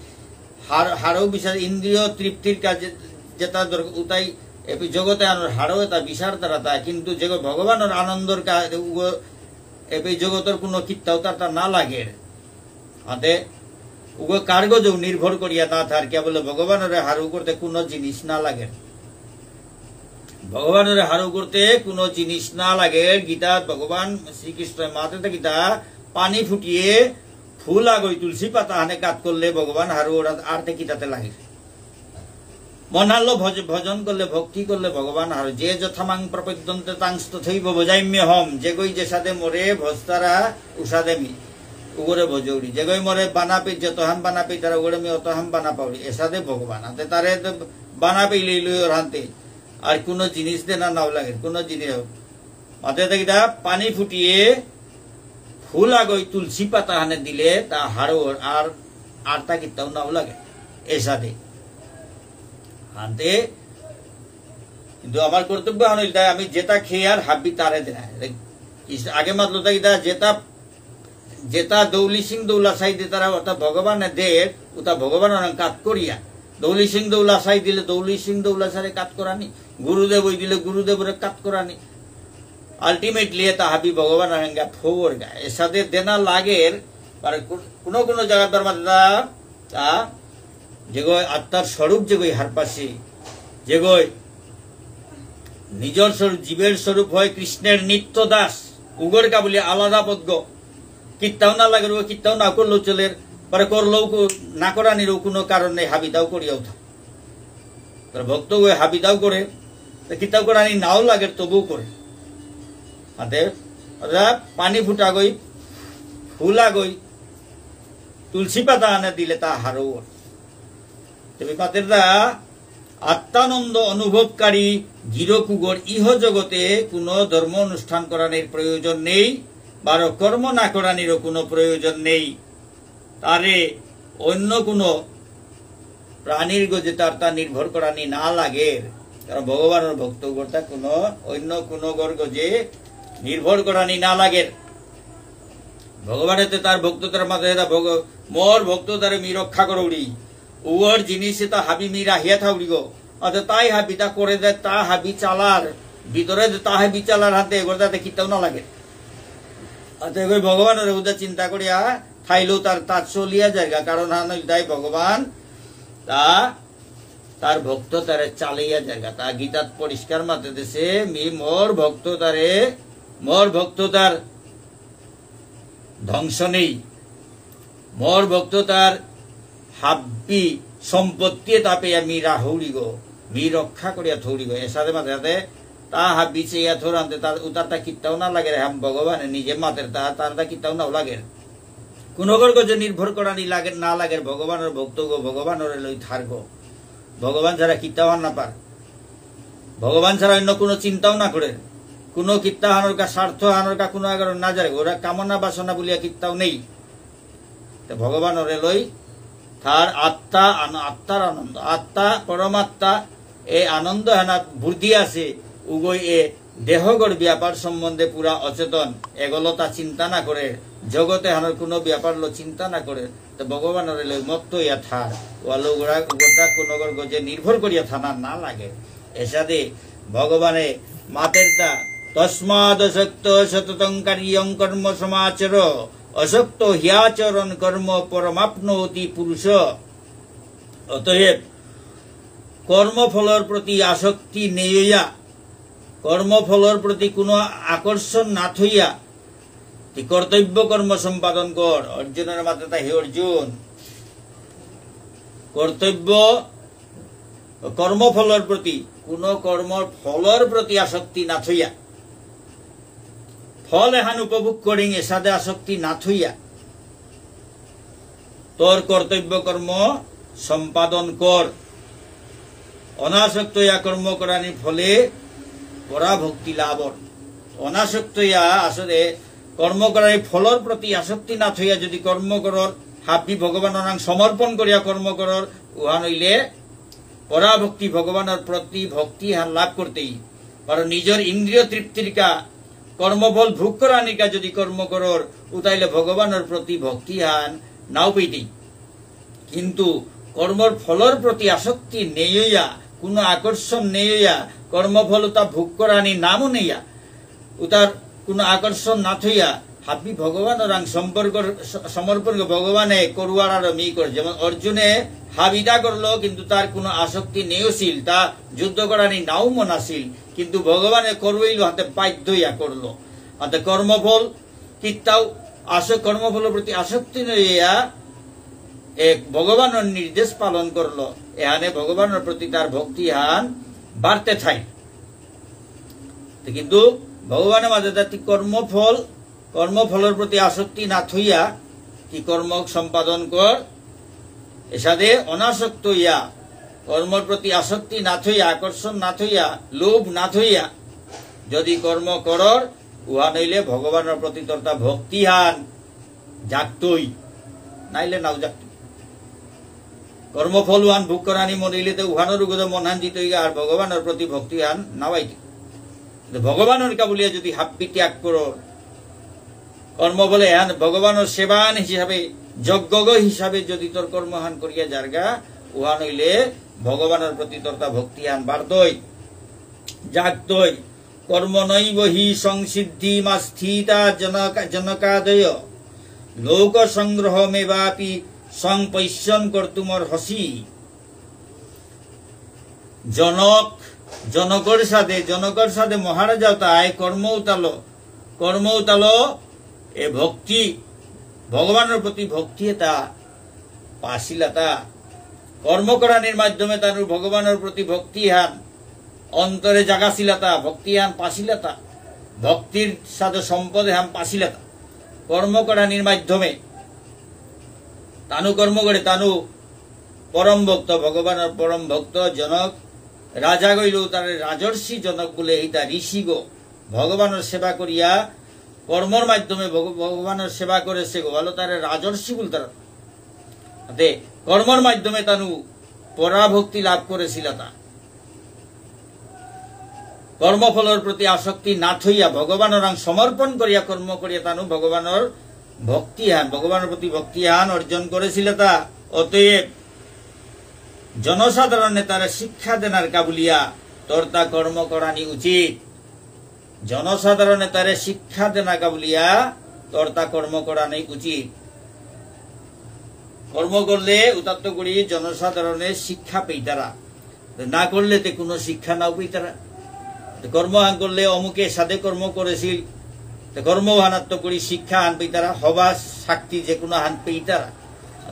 হার-, হারৌ বিচার ইন্দ্রিয় তৃপ্তির কাজে যেতা দরকার, উতাই এপি জগতে আনোর হারৌ এতা বিচার তারা তা, কিন্তু যেগো ভগবানর আনন্দর কা-, উগো এপি জগতর কোনো কিত্তাও তার তা না লাগে। আতে উগো কারগো যে নির্ভর করিয়া না থার, কেবল ভগবানরে হারৌ করতে কোনো জিনিস না লাগে। ভগবানরে হারৌ করতে কোনো জিনিস না লাগে। গীতাত ভগবান শ্রীকৃষ্ণ মাতে তা গীতা পানি ফুটিয়ে ফুল আগই তুলসী পাতা হানে কাত করলে ভগবান হারৌ ওরা আরতে কিতাতে লাগে। মনালো ভজ-, ভজন করলে, ভক্তি করলে ভগবান হারৌ। যে যথামাং প্রপদ্যন্তে তাংস্তথৈব ভজাম্যহম। যেগই যেসাদে মোরে ভজতারা উসাদে মি উগরে ভজৌরি। যেগই মোরে বানা পে, যতহান বানা পে তারা উগরে মি অতহান বানা পাউরি। এসাদে ভগবান। আতে তারে তো বানা পে ইলে ইলে ওর হানতে। আর কোনো জিনিস দেনা নাও লাগে, কোনো জিনিস। মাতে দেখি তা পানি ফুটিয়ে ফুল আগই তুলসী পাতা হানে দিলে তা হারৌ আর, আর তা কিত্তাও নাও লাগে। এসাদে। হানতে, কিন্তু আমার কর্তব্য হান হইল তাই আমি যেটা খেয়ে আর হাব্বি তারে দেনা। ইস-, আগে মাতলো তাই তা যেটা, যেটা দৌলি সিং দৌলা সাই দে তারা ওটা ভগবানে দে, ওটা ভগবান ওনার কাত করিয়া। দৌলি সিং দৌলা সাই দিলে দৌলি সিং দৌলা সারে কাত করানি, গুরুদেব ওই দিলে গুরুদেবরে কাত করানি। Ultimately এটা হাবি ভগবান আঙ্গা ফোর গা। এসাদে দেনা লাগের, আর কো-, কোনো কোনো জায়গা ধর্ম দাদা, তা যেগো আত্মার স্বরূপ যেগোই হারপাসি, যেগোই নিজর স্বরূপ, জীবের স্বরূপ হয় কৃষ্ণের নিত্য দাস, উগর কা বলি আলাদা পদ্য। কিত্তাও না লাগে, ও কিত্তাও না করলেও চলের, পরে করলেও কো-, না করানিরও কোনো কারণ নেই, হাবিতাও করিয়াও থাকে। তার ভক্ত হয়ে হাবিতাও করে, তো কিতাও করানি নাও লাগে, তবুও করে। হাতে, ওরা পানি ফুটাগই, ফুলাগই, তুলসী পাতা আনে দিলে তা হারৌর। তবে পাতেরদা আত্মানন্দ অনুভবকারী গিরকুগর ইহ জগতে কোনো ধর্ম অনুষ্ঠান করানির প্রয়োজন নেই, বারো কর্ম না করানিরও কোনো প্রয়োজন নেই। তারে অন্য কোনো প্রাণীর গজে তার তা নির্ভর করানি না লাগের। কারণ ভগবানর ভক্তগর তা কোনো অন্য কোনো গর গজে নির্ভর করানি না লাগের। ভগবানে তো তার ভক্ত তার মাঝে এটা ভগ-, মোর ভক্ত তারে মি রক্ষা করৌরি। উগর জিনিস তা হাবি মি রাহিয়া থাউরি গো। আতে তাই হাবি তা করে দে, তা হাবি চালার। ভিতরে দে তা হাবি চালার হাতে এগর তাতে কিতাও না লাগে। আতে এগর ভগবানর উদা চিন্তা করিয়া থাইলেও তার তা চলিয়া যায়গা। কারণ হান ইলতাই ভগবান তা তার ভক্ত তারে চালাইয়া যায়গা। তা গীতাত পরিষ্কার মাতে দেসে, মি মোর ভক্ত তারে, মোর ভক্ত তার ধ্বংস নেই। মোর ভক্ত তার হাব্বি সম্পত্তি তাপে আমি রাহুরি গো, মি রক্ষা করিয়া থৌরি গো। এসাদে মাতে যাতে তা হাব্বি চেয়া থৌরান্তে তার উতার তা কিত্তাও না লাগে রে, হাম ভগবানে নিজে মাতের তা, তার তা কিত্তাও নাও লাগে। কোনোগর গজে নির্ভর করানি লাগে, না লাগে, ভগবানর ভক্ত গো, ভগবানরে লই থার গো। ভগবান ছাড়া কিত্তাও আর না পার। ভগবান ছাড়া অন্য কোনো চিন্তাও না করে। কোনো কিত্তা হানর কা, স্বার্থ হানর কা কোনো আগর না যারে। ওরা কামনা বাসনা বলিয়া কিত্তাও নেই। তো ভগবানরে লই থার আত্মা, আন-, আত্মার আনন্দ। আত্মা, পরমাত্মা, এ আনন্দ হানা বুদ্ধি আছে, উগই এ দেহগর ব্যাপার সম্বন্ধে পুরা অচেতন, এগলো তা চিন্তা না করে, জগতে হানর কোনো ব্যাপার লো চিন্তা না করে, তো ভগবানরে লই মত্ত ইয়া থার, ওয়ালো উগরা উগরতা কোনোগর গজে নির্ভর করিয়া থানা না লাগে। এসাদে ভগবানে মাতেরতা, "তস্মাদসক্ত সততং কার্যং কর্ম সমাচর, অসক্ত হ্যাচরন কর্ম পরমাপ্নোতি পুরুষ।" অতএব কর্মফলর প্রতি আসক্তি নেইয়া, কর্মফলর প্রতি কোনো আকর্ষণ না থইয়া, তি কর্তব্য কর্ম সম্পাদন কর। অর্জুনরে মাতেরতা, হে অর্জুন, কর্তব্য, কর্মফলর প্রতি, কোনো কর্মর ফলর প্রতি আসক্তি না থইয়া, ফল এহান উপভোগ করিং এসাদে আসক্তি না থইয়া, তোর কর্তব্য কর্ম সম্পাদন কর। অনাসক্ত ইয়া কর্ম করানি ফলে পরাভক্তি লাভর। অনাসক্ত ইয়া আসলে কর্ম করানি ফলর প্রতি আসক্তি না থইয়া যদি কর্ম করর, হাবি ভগবানরাং সমর্পণ করিয়া কর্ম করর, উহান হইলে পরাভক্তি, ভগবানর প্রতি ভক্তি হান লাভ করতেই। কারণ নিজর ইন্দ্রিয় তৃপ্তির কা, কর্মফল ভোগ করানির কা যদি কর্ম করর, উতাইলে ভগবানর প্রতি ভক্তি হান নাও পেইতেই। কিন্তু কর্মর ফলর প্রতি আসক্তি নেইয়া, কোনো আকর্ষণ নেইয়া, কর্মফলতা ভোগ করানি নামও নেইয়া, উতার কোনো আকর্ষণ না থইয়া হাবি ভগবানরাং সম্পর্ক স-, সমর্পণ করে ভগবানে করুয়ার আর মি কর। যেমন অর্জুনে হাবিতা করলো, কিন্তু তার কোনো আসক্তি নেইছিল, তা যুদ্ধ করানি নাও মন আছিল, কিন্তু ভগবানে করুইল হাতে বাধ্য ইয়া করলো। হাতে কর্মফল কিত্তাও আস-, কর্মফলর প্রতি আসক্তি নেইয়া এক ভগবানর নির্দেশ পালন করলো। এহানে ভগবানর প্রতি তার ভক্তি হান বাড়তে থাই। তো কিন্তু ভগবানের মাঝে তা তি কর্মফল, কর্মফলর প্রতি আসক্তি না থইয়া তি কর্ম সম্পাদন কর, এসাদে অনাসক্ত ইয়া, কর্মর প্রতি আসক্তি না থইয়া, আকর্ষণ না থইয়া, লোভ না থইয়া যদি কর্ম করর, উহা নইলে ভগবানর প্রতি তোরতা ভক্তি হান জাগতই, নাইলে নাও জাগতই। কর্মফল উহান ভোগ করানি মনিলে তো উহানর উগত মনহান জিতইগা আর ভগবানর প্রতি ভক্তি হান নাওয়াইতে। কিন্তু ভগবানর কা বুলিয়া যদি হাব্বি ত্যাগ করর, কর্মফলে এহান ভগবানর সেবান হিসাবে, যজ্ঞগ হিসাবে যদি তোর কর্মহান করিয়া যারগা, উহান হইলে ভগবানর প্রতি তোরতা ভক্তি হান বাড়তই, জাগতই। কর্মণৈব হি সংসিদ্ধিমাস্থিতা জনকা-, জনকাদয়। লোকসংগ্রহমেবাপি সং পশ্যন কর্তুমর্হসি। জনক, জনকর সাথে, জনকর সাথে মহারাজা তাই কর্ম উতালো, কর্ম উতালো এ ভক্তি, ভগবানর প্রতি ভক্তি এটা পাসিলাতা। কর্ম করানির মাধ্যমে তার ভগবানর প্রতি ভক্তি হান অন্তরে জাগাসিলাতা, ভক্তি হান পাসিলাতা, ভক্তির সাথে সম্পদ হান পাসিলাতা। কর্ম করানির মাধ্যমে তানু কর্ম করে, তানু পরম ভক্ত, ভগবানর পরম ভক্ত জনক। রাজা গইল তারে রাজর্ষি জনক বুলে, ইতা ঋষিগ। ভগবানর সেবা করিয়া, কর্মর মাধ্যমে ভগ-, ভগবানর সেবা করেসে গো, বুলে তারে রাজর্ষি বুলতারা। তে কর্মর মাধ্যমে তানু পরাভক্তি লাভ করেসিলা তা। কর্মফলর প্রতি আসক্তি না থইয়া ভগবানরাং সমর্পণ করিয়া কর্ম করিয়া তানু ভগবানর ভক্তি হান, ভগবানর প্রতি ভক্তি হান অর্জন করেসিলা তা। অতএব জনসাধারণে তারে শিক্ষা দেনার কা বুলিয়া তরতা কর্ম করানি উচিত। জনসাধারণে তারে শিক্ষা দেনা কা বুলিয়া তরতা কর্ম করানি উচিত। কর্ম করলে উতাত্ত করি জনসাধারণে শিক্ষা পেইতারা। না করলে তে কোনো শিক্ষা নাও পেইতারা। তে কর্ম হান করলে অমুকে সাদে কর্ম করেসিল, তে কর্ম হানাত্ত করি শিক্ষা হান পেইতারা, হবা শক্তি যে কোনো হান পেইতারা।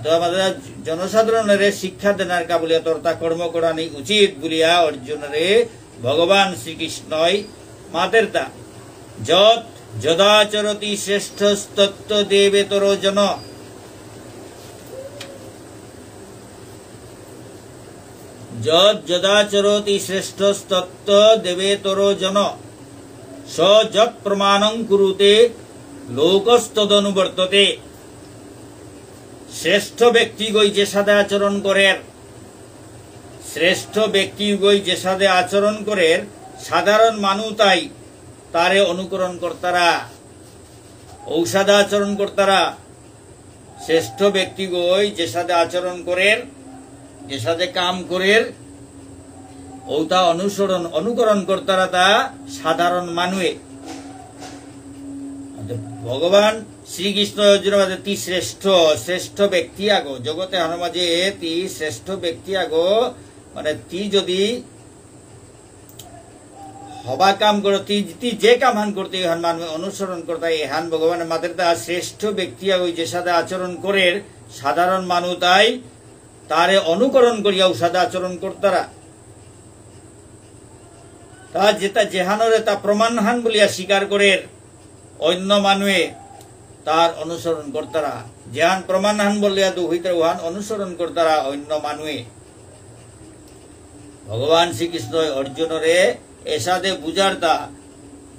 তো আমাদের জনসাধারণরে শিক্ষা দেনার কা বুলিয়া তরতা কর্ম করানি উচিত বুলিয়া অর্জুনরে ভগবান শ্রীকৃষ্ণই মাতেরতা। যৎ যদাচরতি শ্রেষ্ঠস্তত্ত দেবেতরো জন। যৎ যদাচরতি শ্রেষ্ঠস্তত্ত দেবেতরো জন। স যৎ প্রমাণং কুরুতে লোকস্তদনুবর্ততে। শ্রেষ্ঠ ব্যক্তিগই যে সাদে আচরণ করের, শ্রেষ্ঠ ব্যক্তিগই যে সাদে আচরণ করের, সাধারণ মানু তাই তারে অনুকরণ করতারা, ঔসাদে আচরণ করতারা। শ্রেষ্ঠ ব্যক্তিগই যে সাদে আচরণ করের, যে সাদে কাম করের, ঔতা অনুসরণ, অনুকরণ করতারা তা সাধারণ মানুয়ে। ভগবান শ্রীকৃষ্ণ অর্জুন মাতে তি শ্রেষ্ঠ, শ্রেষ্ঠ ব্যক্তি আগো, জগতে হানর মাঝে তি শ্রেষ্ঠ ব্যক্তি আগো, মানে তি যদি হবা কাম করো, তি, তি যে কাম হান করতে হান মানু অনুসরণ করতা, এহান ভগবান মাতের তা শ্রেষ্ঠ ব্যক্তি আগো যে সাদে আচরণ করের, সাধারণ মানু তাই তারে অনুকরণ করিয়া ঔসাদে আচরণ করতারা। তা যেতা যেহানরে তা প্রমাণহান বুলিয়া স্বীকার করের, অন্য মানুয়ে তার অনুসরণ করতারা। যেহান প্রমাণহান বুলিয়া দুহিতরে উহান অনুসরণ করতারা অন্য মানুয়ে। ভগবান শ্রীকৃষ্ণ অর্জুনরে এসাদে বুঝারতা,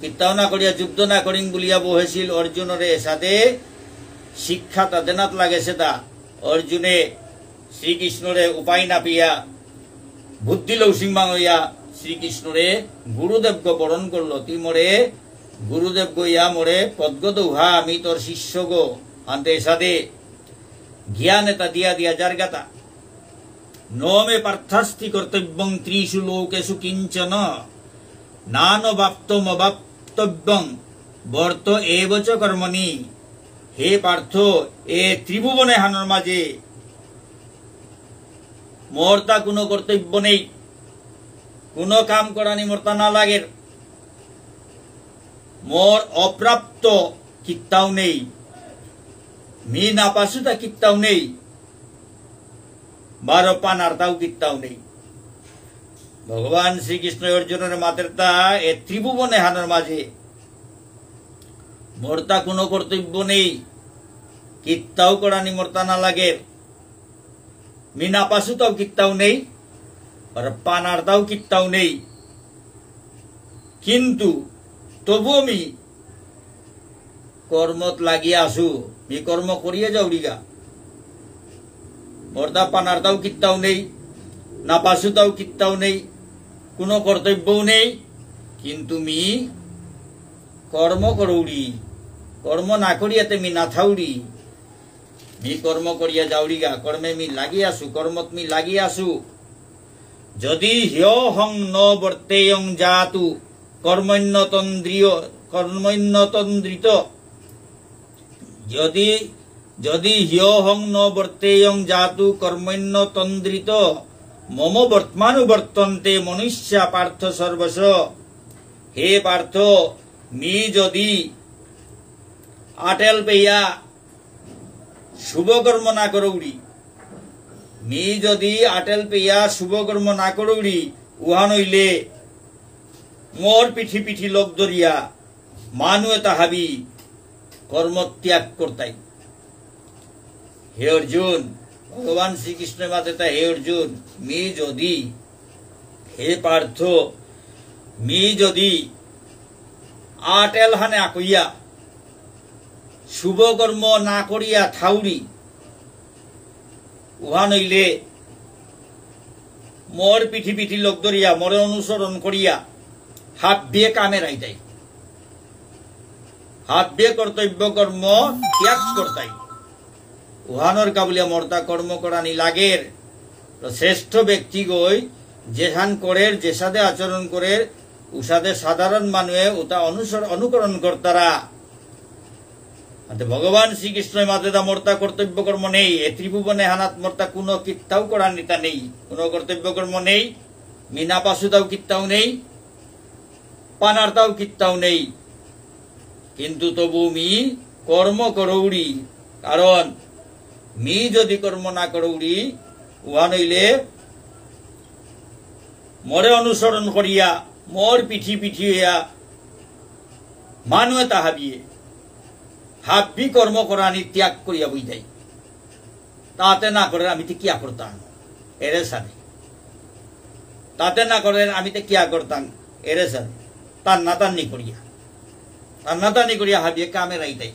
কিত্তাও না করিয়া যুদ্ধ না করিং বুলিয়া বহেছিল অর্জুনরে এসাদে শিক্ষাতা দেনাত লাগেসেতা। অর্জুনে শ্রীকৃষ্ণরে উপায় না পিয়া, বুদ্ধি লৌসিং মাঙইয়া শ্রীকৃষ্ণরে গুরুদেবগ বরণ করল। তি মোরে গুরুদেবগ ইয়া মোরে পদগ দৌহা, আমি তোর শিষ্যগ, আনতে এসাদে জ্ঞান এতা দিয়া দিয়া যারগাতা। ন মে পার্থাস্তি কর্তব্যং ত্রিষু লোকেষু কিঞ্চন। নানবাপ্তমবাপ্তব্যং বর্ত এব চ কর্মণি। হে পার্থ, এ ত্রিভুবনে হানর মাঝে মোর তা কোনো কর্তব্য নেই, কোনো কাম করানি মোর তা না লাগের। মোর অপ্রাপ্ত কিত্তাও নেই, মি না পাসুতা কিত্তাও নেই। বারো পানারতাও কিত্তাও নেই। ভগবান শ্রীকৃষ্ণ অর্জুনরে মাতেরতা এ ত্রিভুবনে হানর মাঝে মোর তা কোনো কর্তব্য নেই, কিত্তাও করানি মোর তা না লাগের। মি না পাসুতাও কিত্তাও নেই, আর পানারতাও কিত্তাও নেই। কিন্তু তবুও মি কর্মত লাগিয়া আসু, মি কর্ম করিয়া যাউরিগা। মোর তা পানারতাও কিত্তাও নেই, না পাসুতাও কিত্তাও নেই, কোনো কর্তব্যও নেই, কিন্তু মি কর্ম করৌরি, কর্ম না করিয়াতে মি না থাউরি। মি কর্ম করিয়া যাউরিগা, কর্মে মি লাগি আসু, কর্মত মি লাগি আসু। যদি হ্যহং ন বর্তেয়ং জাতু কর্মণ্যতন্দ্রিয়, কর্মণ্যতন্দ্রিত, যদি, যদি হ্যহং ন বর্তেয়ং জাতু কর্মণ্যতন্দ্রিত, মম বর্তমানুবর্তন্তে মনুষ্যা পার্থ সর্বশ। হে পার্থ, মি যদি আটেল পেয়া শুভ কর্ম না করৌরি, মি যদি আটেল পেয়া শুভ কর্ম না করৌরি, উহান হইলে মোর পিঠি পিঠি লগ ধরিয়া মানুয়ে তাহাবি কর্ম ত্যাগ করতাই। হে অর্জুন, ভগবান শ্রীকৃষ্ণ মাতেতা, হে অর্জুন, মি যদি, হে পার্থ, মি যদি আটেল হানে আকইয়া শুভ কর্ম না করিয়া থাউরি, উহান অইলে মোর পিঠি পিঠি লগ ধরিয়া, মোরে অনুসরণ করিয়া, হাব্বিয়ে কামে রাইতাই। হাব্বিয়ে কর্তব্য কর্ম ত্যাগ করতাই। উহানর কাবুলিয়া মর্তা কর্ম করানি লাগের। তো শ্রেষ্ঠ ব্যক্তিগই যেহান করের, যেসাদে আচরণ করের, উসাদে সাধারণ মানুয়ে উতা অনুসর-, অনুকরণ করতারা। আতে ভগবান শ্রীকৃষ্ণ মাতেতা মর্তা কর্তব্য কর্ম নেই, এ ত্রিভুবনে হানাত মর্তা কোনো কিত্তাও করানিতা নেই, কোনো কর্তব্য কর্ম নেই, মিনা পাসুতাও কিত্তাও নেই, পানারতাও কিত্তাও নেই। কিন্তু তবু মি কর্ম করৌরি, কারণ মি যদি কর্ম না করৌরি, উহান অইলে মোরে অনুসরণ করিয়া, মোর পিঠি পিঠি হইয়া মানু এতা হাবিয়ে, হাব্বি কর্ম করানি ত্যাগ করিয়া বই যাই। তাতে না করে আমি তে কিয়া করতাম? এরে সাদে। তাতে না করে আমি তে কিয়া করতাম? এরে সাদে। তান্না তান্নি করিয়া। তান্না তান্নি করিয়া হাবিয়ে কামে রাইতাই।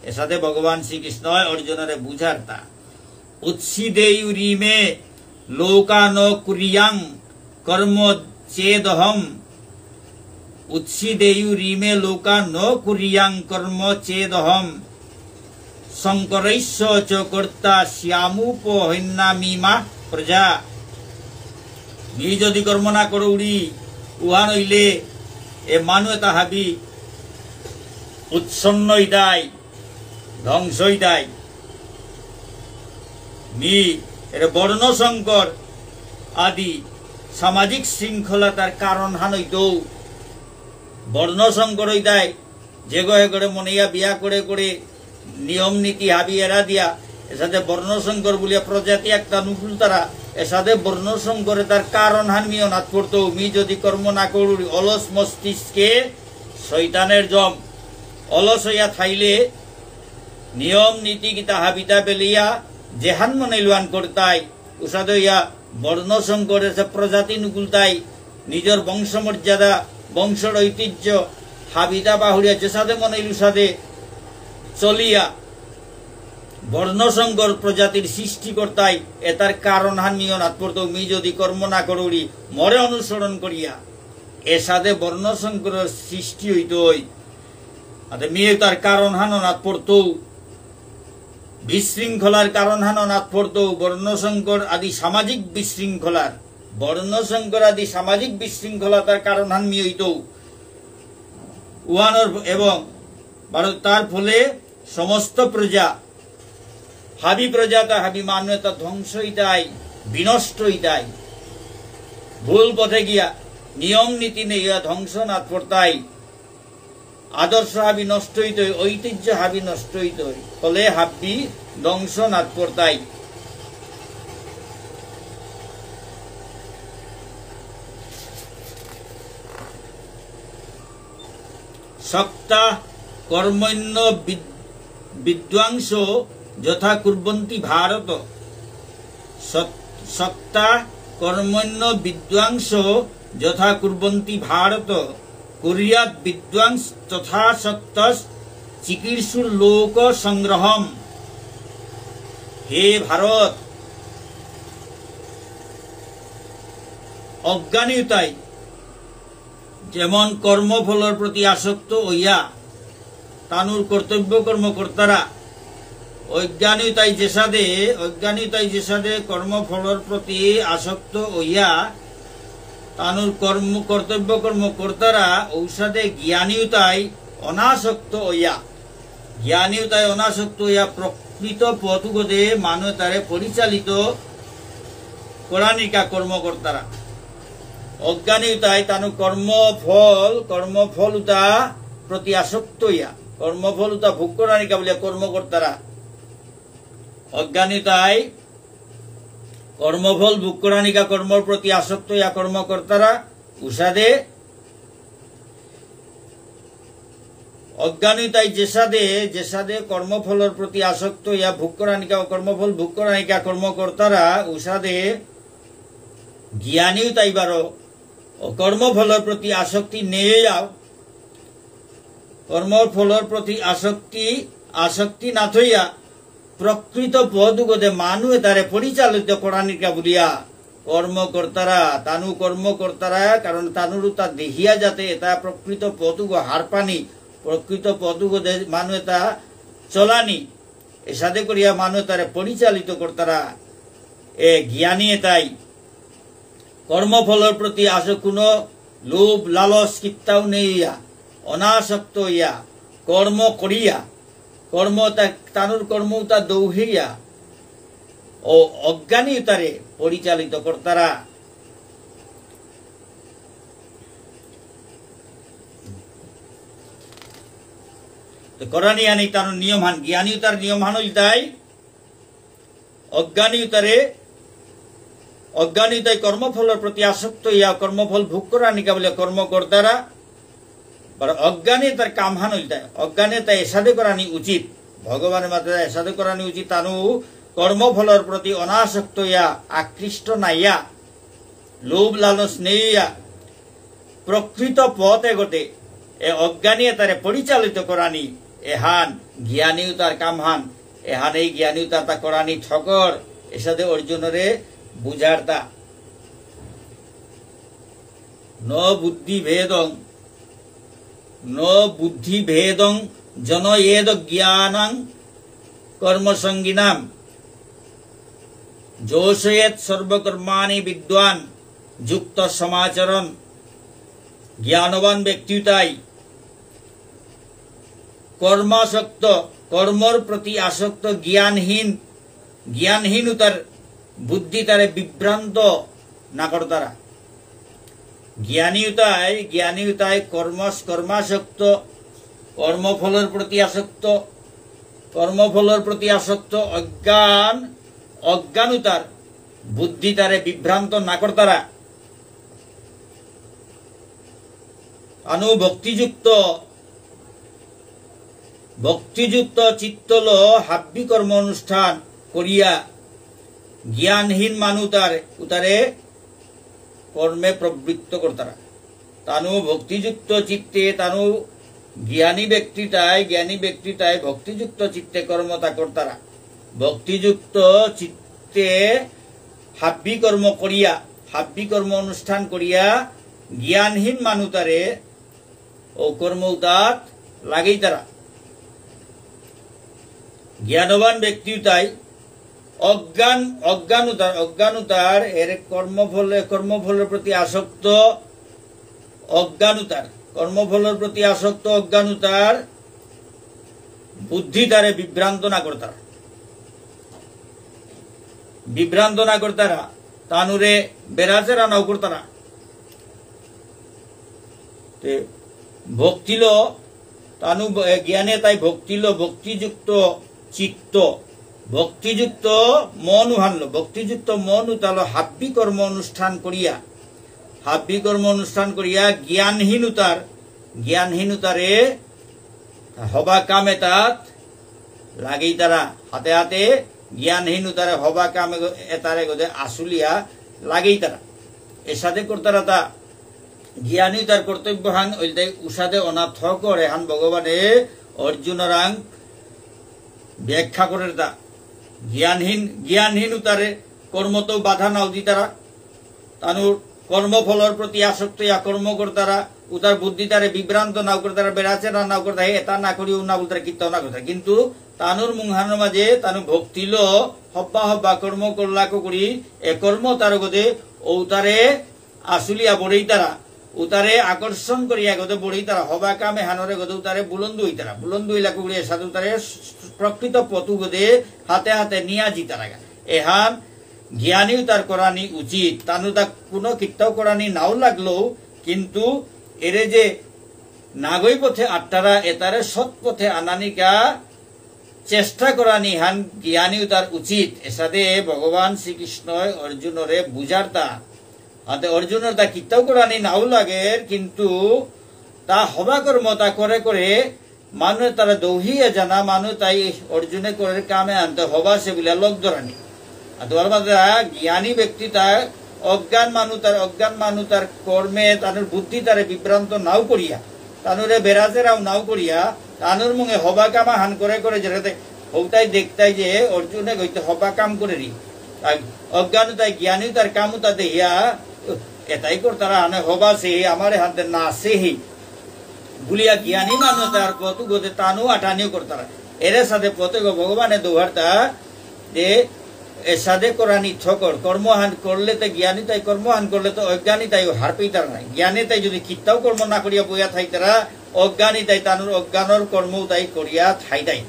এসাদে ভগবান শ্রীকৃষ্ণ অর্জুনরে বুঝারতা। উৎসীদেয়ুরিমে লোকা ন কুরিয়াং কর্ম চেদহম। উৎসীদেয়ুরিমে লোকা ন কুরিয়াং কর্ম চেদহম। শঙ্করস্য চ কর্তা স্যামুপহন্যামি মা প্রজা। মি যদি কর্ম না করৌরি, উহান অইলে এ মানু এতা হাবি উৎসন্ন ইদায়, ধ্বংস ইদায়। মি এরে বর্ণ সংকর আদি সামাজিক শৃঙ্খলতার কারণ হান অইতৌ। বর্ণ সংকর ইদায়, যেগ হেগরে মনেয়া বিয়া করে করে নিয়ম নীতি হাবি এরা দিয়া, এসাদে বর্ণ সংকর বুলিয়া প্রজাতি একটা নুকুলতারা, এসাদে বর্ণ সংকর এতার কারণ হান মি অনাত পড়তৌ। মি যদি কর্ম না করুরি, অলস মস্তিষ্কে শয়তানের জম। অলস হইয়া থাইলে নিয়ম নীতি কিতা হাবিতা বেলিয়া যেহান মনে লুয়ান করতাই, উসাদে ইয়া বর্ণ সংকর এসে প্রজাতি নুকুলতাই, নিজর বংশ মর্যাদা, বংশর ঐতিহ্য, হাবিতা বাহুরিয়া যেসাদে মনে ইল উসাদে চলিয়া বর্ণ সংকর প্রজাতির সৃষ্টি করতাই। এতার কারণ হান মি অনাত পড়তৌ। মি যদি কর্ম না করুরি, মোরে অনুসরণ করিয়া এসাদে বর্ণ সংকরর সৃষ্টি হইতই। আতে মি এতার কারণ হান অনাত পড়তৌ। বিশৃঙ্খলার কারণ হান অনাত পড়তৌ, বর্ণ সংকর আদি সামাজিক বিশৃঙ্খলার, বর্ণ সংকর আদি সামাজিক বিশৃঙ্খলতার কারণ হান মি অইতৌ। উহানর এবং বারো তার ফলে সমস্ত প্রজা, হাবি প্রজাতা হাবি মানু এতা ধ্বংস ইতাই, বিনষ্ট ইতাই। ভুল পথে গিয়া, নিয়ম নীতি নেইয়া ধ্বংস নাত পড়তাই। আদর্শ হাবি নষ্ট হইতই, ঐতিহ্য হাবি নষ্ট হইতই, ফলে হাবি ধ্বংস নাত পড়তাই। সক্তা কর্মণ্য বিদ-, বিদ্বাংস যথা কুর্বন্তি ভারত। সত-, সক্তা কর্মণ্য বিদ্বাংস যথা কুর্বন্তি ভারত। কুর্যাদ বিদ্বাংস তথা সক্তস চিকীর্ষুর্লোক সংগ্রহম। হে ভারত, অজ্ঞানীতাই যেমন কর্মফলর প্রতি আসক্ত হইয়া তানুর কর্তব্য কর্ম করতারা, অজ্ঞানীতাই যেসাদে, অজ্ঞানীতাই যেসাদে কর্মফলর প্রতি আসক্ত হইয়া তানুর কর্ম, কর্তব্য কর্ম করতারা, ঔসাদে জ্ঞানীতাই অনাসক্ত হইয়া, জ্ঞানীতাই অনাসক্ত হইয়া প্রকৃত পথগদে মানু তারে পরিচালিত করানিকা কর্ম করতারা। অজ্ঞানীতাই তানু কর্মফল, কর্মফল উতা প্রতি আসক্ত হইয়া, কর্মফল উতা ভোগ করানিকা বুলিয়া কর্ম করতারা। অজ্ঞানীতাই কর্মফল ভোগ করানিকা কর্মর প্রতি আসক্ত হইয়া কর্ম করতারা, উসাদে অজ্ঞানী তাই যেসাদে, যেসাদে কর্মফলর প্রতি আসক্ত ইয়া ভোগ করানিকা, কর্মফল ভোগ করানিকা কর্ম করতারা, উসাদে জ্ঞানী তাই বারো, ও কর্মফলর প্রতি আসক্তি নেইয়া, কর্মফলর প্রতি আসক্তি, আসক্তি না থইয়া, প্রকৃত পথ উগদে মানু এতারে পরিচালিত করানিকা বুলিয়া কর্ম করতারা, তানু কর্ম করতারা, কারণ তানুরু তা দেহিয়া যাতে এতা প্রকৃত পথ উগ হারপানি, প্রকৃত পথ উগদে মানু এতা চলানি, এসাদে করিয়া মানু এতারে পরিচালিত করতারা। এ জ্ঞানী এতাই কর্মফলর প্রতি আসক্ত কোনো লোভ লালস কিত্তাও নেইয়া, অনাসক্ত ইয়া, কর্ম করিয়া, কর্ম তা-, তানুর কর্ম তা দৌহিয়া, ও অজ্ঞানী তারে পরিচালিত করতারা। তো করানি আনি তানুর নিয়ম হান, জ্ঞানী তার নিয়ম হান ইলতাই, অজ্ঞানী তারে, অজ্ঞানী তাই কর্মফলর প্রতি আসক্ত ইয়া কর্মফল ভোগ করানিকা বুলে কর্ম করতারা। বারো অজ্ঞানী তার কামহান ইলতাই, অজ্ঞানী তাই এসাদে করানি উচিত। ভগবানে মাতে এসাদে করানি উচিত, তানু কর্মফলর প্রতি অনাসক্ত ইয়া, আকৃষ্ট নাইয়া, লোভ লালস নেইয়া, প্রকৃত পথ এগোতে, এ অজ্ঞানী এতারে পরিচালিত করানি, এহান জ্ঞানী উতার কামহান, এহান এই জ্ঞানী উতার তা করানি ঠকর, এসাদে অর্জুনরে বুঝারতা। ন বুদ্ধি ভেদং, ন বুদ্ধি ভেদং জনয়েদ জ্ঞানাং কর্মসঙ্গিনাম। যোষয়েৎ সর্বকর্মাণি বিদ্বান যুক্ত সমাচরণ। জ্ঞানবান ব্যক্তিতাই কর্মাসক্ত, কর্মর প্রতি আসক্ত জ্ঞানহীন, জ্ঞানহীনতার বুদ্ধি তারে বিভ্রান্ত না করতারা। জ্ঞানীতাই, জ্ঞানীতাই কর্মস-, কর্মাসক্ত, কর্মফলর প্রতি আসক্ত, কর্মফলর প্রতি আসক্ত, অজ্ঞান, অজ্ঞানতার বুদ্ধি তারে বিভ্রান্ত না করতারা। আনু ভক্তিযুক্ত, ভক্তিযুক্ত চিত্তলো হাব্বি কর্ম অনুষ্ঠান করিয়া জ্ঞানহীন মানু তার উতারে কর্মে প্রবৃত্ত করতারা। তানু ভক্তিযুক্ত চিত্তে, তানু জ্ঞানী ব্যক্তিতাই, জ্ঞানী ব্যক্তিতাই ভক্তিযুক্ত চিত্তে কর্মতা করতারা। ভক্তিযুক্ত চিত্তে হাব্বি কর্ম করিয়া, হাব্বি কর্ম অনুষ্ঠান করিয়া জ্ঞানহীন মানু তারে ও কর্ম উতাত লাগেইতারা। জ্ঞানবান ব্যক্তি উতাই অজ্ঞান, অজ্ঞান উতার, অজ্ঞান উতার এর কর্মফলে, কর্মফলর প্রতি আসক্ত অজ্ঞান উতার, কর্মফলর প্রতি আসক্ত অজ্ঞান উতার বুদ্ধি তারে বিভ্রান্ত না করতারা, বিভ্রান্ত না করতারা, তানুরে বেড়াচেরা নাও করতারা। তে ভক্তিলো তানু ব-, এ, জ্ঞানে তাই ভক্তিলো ভক্তিযুক্ত চিত্ত, ভক্তিযুক্ত মন উহানলো, ভক্তিযুক্ত মন উতালো হাব্বি কর্ম অনুষ্ঠান করিয়া, হাব্বি কর্ম অনুষ্ঠান করিয়া জ্ঞানহীনতার, জ্ঞানহীনতারে হবা কাম এতাত লাগেইতারা, হাতে হাতে জ্ঞানহীনতারে হবা কাম এগ-, এতারে গদে আসুলিয়া লাগেইতারা। এসাদে করতারা তা জ্ঞানী তার কর্তব্য হান ওইলতাই উসাদে অনা থকর এহান ভগবানে অর্জুনরাং ব্যাখ্যা করের তা। জ্ঞানহীন, জ্ঞানহীন উতারে কর্মত বাধা নাও দিতারা। তানুর কর্মফলর প্রতি আসক্ত ইয়া কর্ম করতারা, উতার বুদ্ধি তারে বিভ্রান্ত নাও করতারা, বেড়াচেরা নাও করতারা, হে এতা না করি, ও না বলতারা, কিত্তাও না করতারা। কিন্তু তানুর মুংহানর মাঝে তানু ভক্তিলো হব্বা হব্বা কর্ম করলাকো করি, এ কর্ম তার গদে ও উতারে আসুলিয়া বড়েইতারা, উতারে আকর্ষণ করিয়া গদে বড়েইতারা, হবা কামে হানরে গদে উতারে বুলন্দ হইতারা, বুলন্দ হইলাকো করি এসাদে উতারে প্রকৃত পথ গদে হাতে হাতে নিয়া জিতারাগা। এহান জ্ঞানী উতার করানি উচিত, তানু তা কোনো কিত্তাও করানি নাও লাগলো, কিন্তু এরে যে নাগই পথে আট্টারা এতারে সৎ পথে আনানিকা চেষ্টা করানি হান জ্ঞানী উতার উচিত। এসাদে ভগবান শ্রীকৃষ্ণই অর্জুনরে বুঝারতা। হাতে অর্জুনর তা কিত্তাও করানি নাও লাগের, কিন্তু তা হবা কর্ম তা করে করে মানু তারা দৌহিয়া জানা, মানু তাই অর্জুনে করের কামে আনতে হবা সে বুলিয়া লগ ধরানি। আর তোমার মাঝে জ্ঞানী ব্যক্তি তার অজ্ঞান মানু তার, অজ্ঞান মানু তার কর্মে তানুর বুদ্ধি তারে বিভ্রান্ত নাও করিয়া, তানুরে বেরাজেরাও নাও করিয়া, তানুর মুঙে হবা কামা হান করে করে যেটাতে হৌতাই দেখতাই যে অর্জুনে গইতে হবা কাম করে রি। আর অজ্ঞান তাই জ্ঞানী তার কামু তা দেহিয়া, এটাই করতারা আনে হবা সে আমারে হানতে না সেহি। বুলিয়া জ্ঞানী মানু তার পথ গতে তানু আটানিও করতারা। এরে সাথে পথে গো ভগবানে দোহারতা যে এসাদে করানি থকর, কর্মহান করলে তো জ্ঞানী তাই, কর্মহান করলে তো অজ্ঞানী তাই হার পেইতার নাই। জ্ঞানী তাই যদি কিত্তাও কর্ম না করিয়া বইয়া থাইতারা, অজ্ঞানী তাই তানুর অজ্ঞানর কর্ম তাই করিয়া থাইতাই।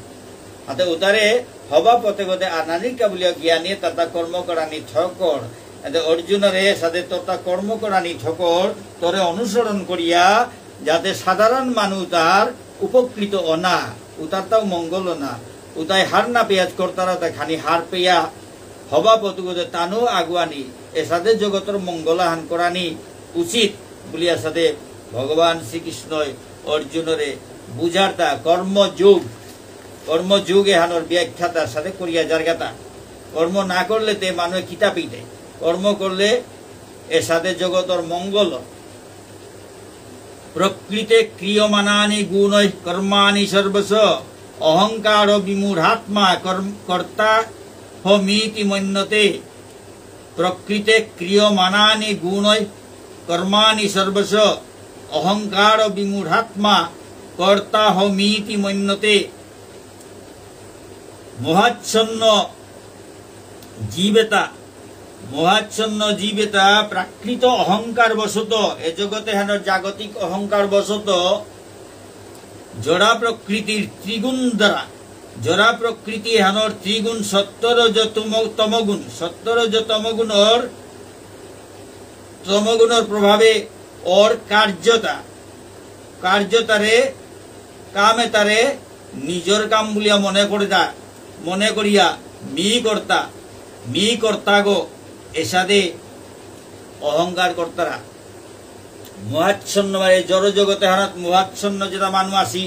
আতে উতারে হবা পথে গতে আনানির কা বুলিয়া জ্ঞানী তাতা কর্ম করানি থকর। আতে অর্জুনরে এসাদে তোতা কর্ম করানি থকর, তোরে অনুসরণ করিয়া যাতে সাধারণ মানু তার উপকৃত অনা, উতারতাও মঙ্গল অনা, উতাই হার না পেয়াজ করতারা তা খানি হার পেয়া হবা পথে গতে তানু আগুয়ানি, এসাদে জগতর মঙ্গলাহান করানি উচিত বুলিয়া সাথে ভগবান শ্রীকৃষ্ণই অর্জুনরে বুঝারতা কর্মযোগ, কর্মযোগ এহানর ব্যাখ্যাতা সাথে করিয়া যারগাতা। কর্ম না করলে তে মানুষ কিতা পেইতে, কর্ম করলে এসাদে জগতর মঙ্গল। প্রকৃতে ক্রিয়মাণানি গুণৈঃ কর্মাণি সর্বশঃ অহংকার বিমূঢ়াত্মা কর্ম-, কর্তাহমিতি মন্যতে। প্রকৃতে ক্রিয়মাণানি গুণৈঃ কর্মাণি সর্বশঃ অহংকার বিমূঢ়াত্মা কর্তাহমিতি মন্যতে। মোহাচ্ছন্ন জীবেতা, মোহাচ্ছন্ন জীবেতা প্রাকৃত অহংকার বশত, এ জগতে হেন জাগতিক অহংকার বশত জড়া প্রকৃতির ত্রিগুণ দ্বারা, জড়া প্রকৃতি হেনর ত্রিগুণ সত্ত্ব রজ তম-, তমগুণ, সত্ত্ব রজ তমগুণর, তমগুণর প্রভাবে অর কার্যতা, কার্যতারে, কামে তারে নিজর কাম বুলিয়া মনে করে দা, মনে করিয়া মি কর্তা, মি কর্তা গো, এসাদে অহংকার করতারা। মোহাচ্ছন্ন মানে জড় জগতে হানাত মোহাচ্ছন্ন যেটা মানু আসি,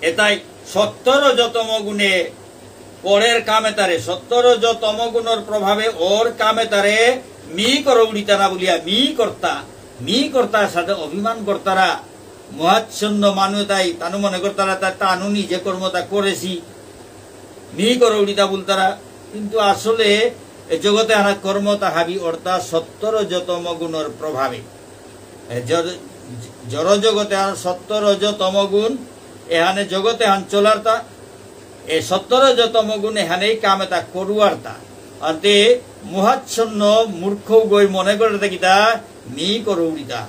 এটাই সত্ত্ব রজ তম গুণে পরের কামে তারে, সত্ত্ব রজ তম গুণর প্রভাবে অর কামে তারে মি করৌড়িতা না বুলিয়া, মি কর্তা, মি কর্তার সাথে অভিমান করতারা। মোহাচ্ছন্ন মানু তাই তানু মনে করতারা তা তানু নিজে কর্মতা করেসি, মি করৌড়িতা বুলতারা। কিন্তু আসলে এ জগতে আনা কর্মতা হাবি অর্থাৎ সত্ত্ব রজ তম গুণর প্রভাবে। এ জড়-, জড় জগতে আনা সত্ত্ব রজ তম গুণ এহানে জগতে হান চলারতা। এ সত্ত্ব রজ তম গুণ এহানেই কাম এতা করুয়ারতা। আনতে মোহাচ্ছন্ন মূর্খ গই মনে করে থাকিতা মি করৌড়িতা,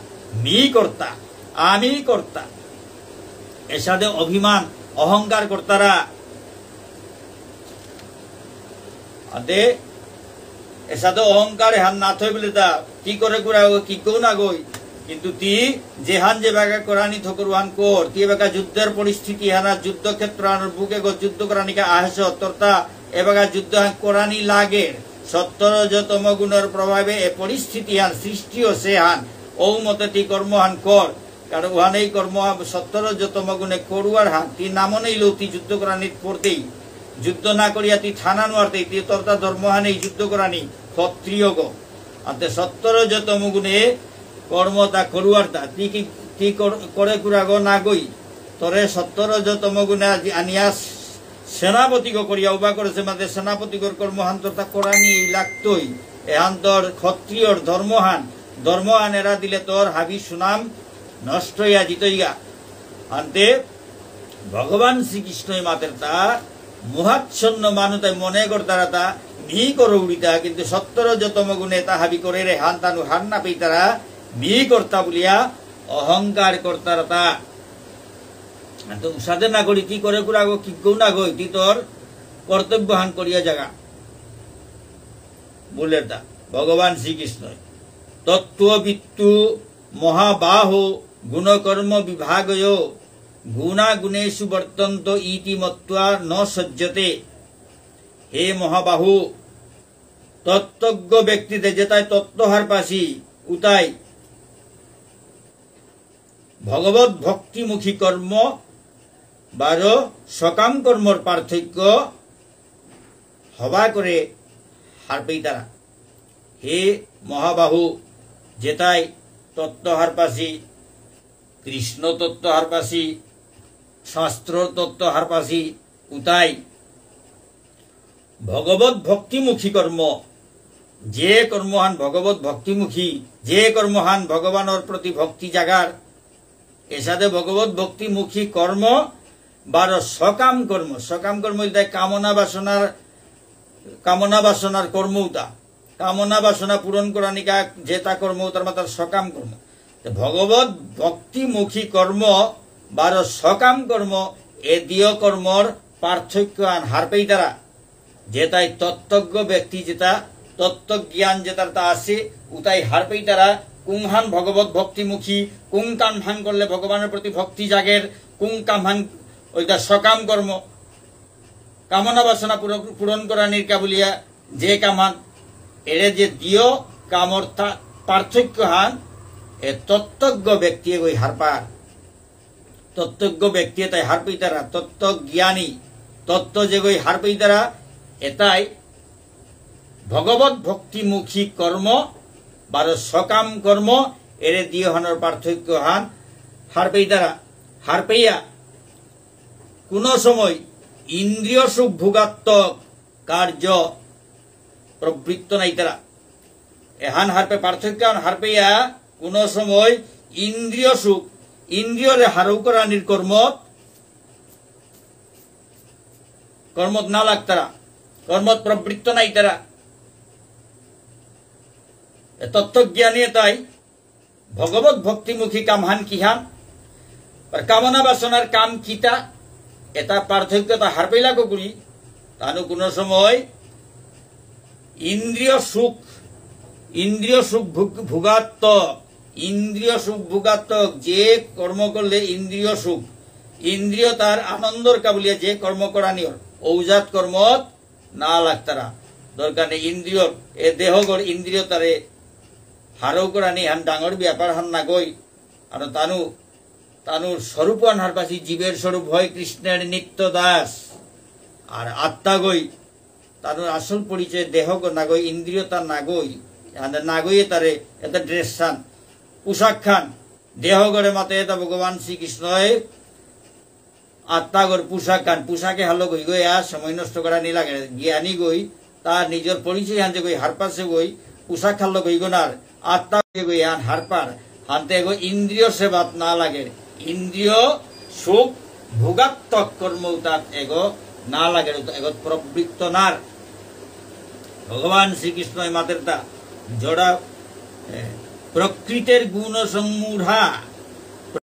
মি কর্তা, আমি কর্তা। এসাদে অভিমান, অহংকার করতারা। আদে, এসাদে অহংকার এহান না থই বুলে তা, তি করে কুরা কিগো না গই। কিন্তু তি যেহান যেবাকা করানি থকরুহান কর, তি এবাকা যুদ্ধর পরিস্থিতি হানা যুদ্ধক্ষেত্র আনর বুকে গো যুদ্ধ করানিকা আহেস তরতা, এবাকা যুদ্ধ হান করানি লাগে। সত্ত্ব রজ তম গুণর প্রভাবে এ পরিস্থিতি হান সৃষ্টি অসে হান, ঔ মতে তি কর্ম হান কর। কারণ উহানেই কর্ম সত্ত্ব রজ তম গুণে করুয়ার হান, তি নাম নেই লৌতি যুদ্ধ করানিত পড়তেই, যুদ্ধ না করিয়া তি থানা নোয়ারতেই, তি তরতা ধর্ম হানেই যুদ্ধ করানি ক্ষত্রিয় গো। আতে সত্ত্ব রজ তম গুণে কর্ম তা করুয়ার তা, তি কি, তি কর-, করে কুরাগো না গই, তরে সত্ত্ব রজ তম গুণে আজি আনিয়া সেনাপতিগ করিয়া উবা করেসে মাতে সেনাপতিগর কর্মহান তরতা করানি লাগতই। এহান তোর ক্ষত্রিয়র ধর্মহান, ধর্মহান এরা দিলে তোর হাবি সুনাম নষ্ট হইয়া জিতইগা। আনতে ভগবান শ্রীকৃষ্ণই মাতের তা মোহাচ্ছন্ন মানু তাই মনে করতারা তা মি করৌড়িতা, কিন্তু সত্ত্ব রজ তম গুণে তা হাবি করে রে হান তানু হার না পেইতারা মি কর্তা বুলিয়া অহংকার করতারা তা। তো উসাদে না করি তি করে কুরাগো কিগো না গই, তি তোর কর্তব্য হান করিয়া জাগা। বুলের তা ভগবান শ্রীকৃষ্ণ। তত্ত্ববিত্তু মহাবাহো গুণকর্ম বিভাগয়ো গুণাগুণেষু বর্তন্ত ইতি মত্ত্বা ন সজ্জতে। হে মহাবাহু, তত্ত্বজ্ঞ ব্যক্তিতে যেতাই তত্ত্ব হারপাসি উতাই ভগবত ভক্তিমুখী কর্ম বারো সকাম কর্মর পার্থক্য হবা করে হারপেইতারা। হে মহাবাহু, যেতাই তত্ত্ব হারপাসি, কৃষ্ণ তত্ত্ব হারপাসি, শাস্ত্র তত্ত্ব হারপাসি, উতাই ভগবত ভক্তিমুখী কর্ম, যে কর্মহান ভগবত ভক্তিমুখী, যে কর্মহান ভগবানর প্রতি ভক্তি জাগার, এসাদে ভগবত ভক্তিমুখী কর্ম বারো সকাম কর্ম। সকাম কর্ম ইলতাই কামনা বাসনার, কামনা বাসনার কর্ম উতা। কামনা বাসনা পূরণ করানিকা যেতা কর্ম উতার মাতার সকাম কর্ম। তো ভগবত ভক্তিমুখী কর্ম বারো সকাম কর্ম, এ দিয় কর্মর পার্থক্য আন হারপেইতারা। যেতাই তত্ত্বজ্ঞ ব্যক্তি, যেতা তত্ত্বজ্ঞান যেতার তা আছে, উতাই হারপেইতারা কুংহান ভগবত ভক্তিমুখী, কুং কামহান করলে ভগবানর প্রতি ভক্তি জাগের, কুং কামহান ওইতা সকাম কর্ম, কামনা বাসনা পূরণ, পূরণ করানির কা বুলিয়া যে কামহান, এরে যে দিয় কামর তা-, পার্থক্য হান, এ তত্ত্বজ্ঞ ব্যক্তি এগই হারপার। তত্ত্বজ্ঞ ব্যক্তি এতাই হারপেইতারা, তত্ত্বজ্ঞানী, তত্ত্ব যেগই হারপেইতারা, এতাই ভগবত ভক্তিমুখী কর্ম, বারো সকাম কর্ম, এরে দিয়হানর পার্থক্য হান হারপেইতারা। হারপেইয়া কোনো সময় ইন্দ্রিয় সুখ ভোগাত্মক কার্য প্রবৃত্ত নাইতারা। এহান হারপে পার্থক্য হান হারপেইয়া কোনো সময় ইন্দ্রিয় সুখ, ইন্দ্রিয়রে হারৌ করানির কর্মত, কর্মত না লাগতারা, কর্মত প্রবৃত্ত নাইতারা। এ তত্ত্বজ্ঞানী এতাই ভগবত ভক্তিমুখী কামহান কিহান, আর কামনা বাসনার কাম কিতা, এতা পার্থক্যতা হারপেইলা করি। তানু কোনো সময় ইন্দ্রিয় সুখ, ইন্দ্রিয় সুখ ভোগ-, ভোগাত্মক, ইন্দ্রিয় সুখ ভোগাত্মক যে কর্ম করলে ইন্দ্রিয় সুখ, ইন্দ্রিয় তার আনন্দর কা বুলিয়া যে কর্ম করানিয়র, ঔজাত কর্মত না লাগতারা। দরকার নেই ইন্দ্রিয়র, এ দেহগর ইন্দ্রিয় তারে হারৌ করানি হান ডাঙর ব্যাপার হান নাগই। আর তানু, তানুর স্বরূপ হান হারপাসি, জীবের স্বরূপ হয় কৃষ্ণের নিত্য দাস। আর আত্মাগই, তানুর আসল পরিচয় দেহগ নাগই, ইন্দ্রিয় তা নাগই। আর নাগই তারে, এতা ড্রেস হান, পোশাক হান, দেহগরে মাতে এতা ভগবান শ্রীকৃষ্ণই আত্মাগর পোশাক হান, পোশাকে হালো গই গই আর সময় নষ্ট করানি লাগে। জ্ঞানী গই তার নিজর পরিচয় হান যে গই হারপাসে গই, পোশাক হালো গই গনার, আত্মা গই গই আন হারপার, হানতে গো ইন্দ্রিয় সেবাত না লাগে। ইন্দ্রিয় সুখ ভোগাত্মক কর্ম উতাত এগো না লাগে, উতা এগো প্রবৃত্ত নার। ভগবান শ্রীকৃষ্ণ এই মাতেরতা জড়া, এ, প্রকৃতির গুণ সম্মূঢ়া,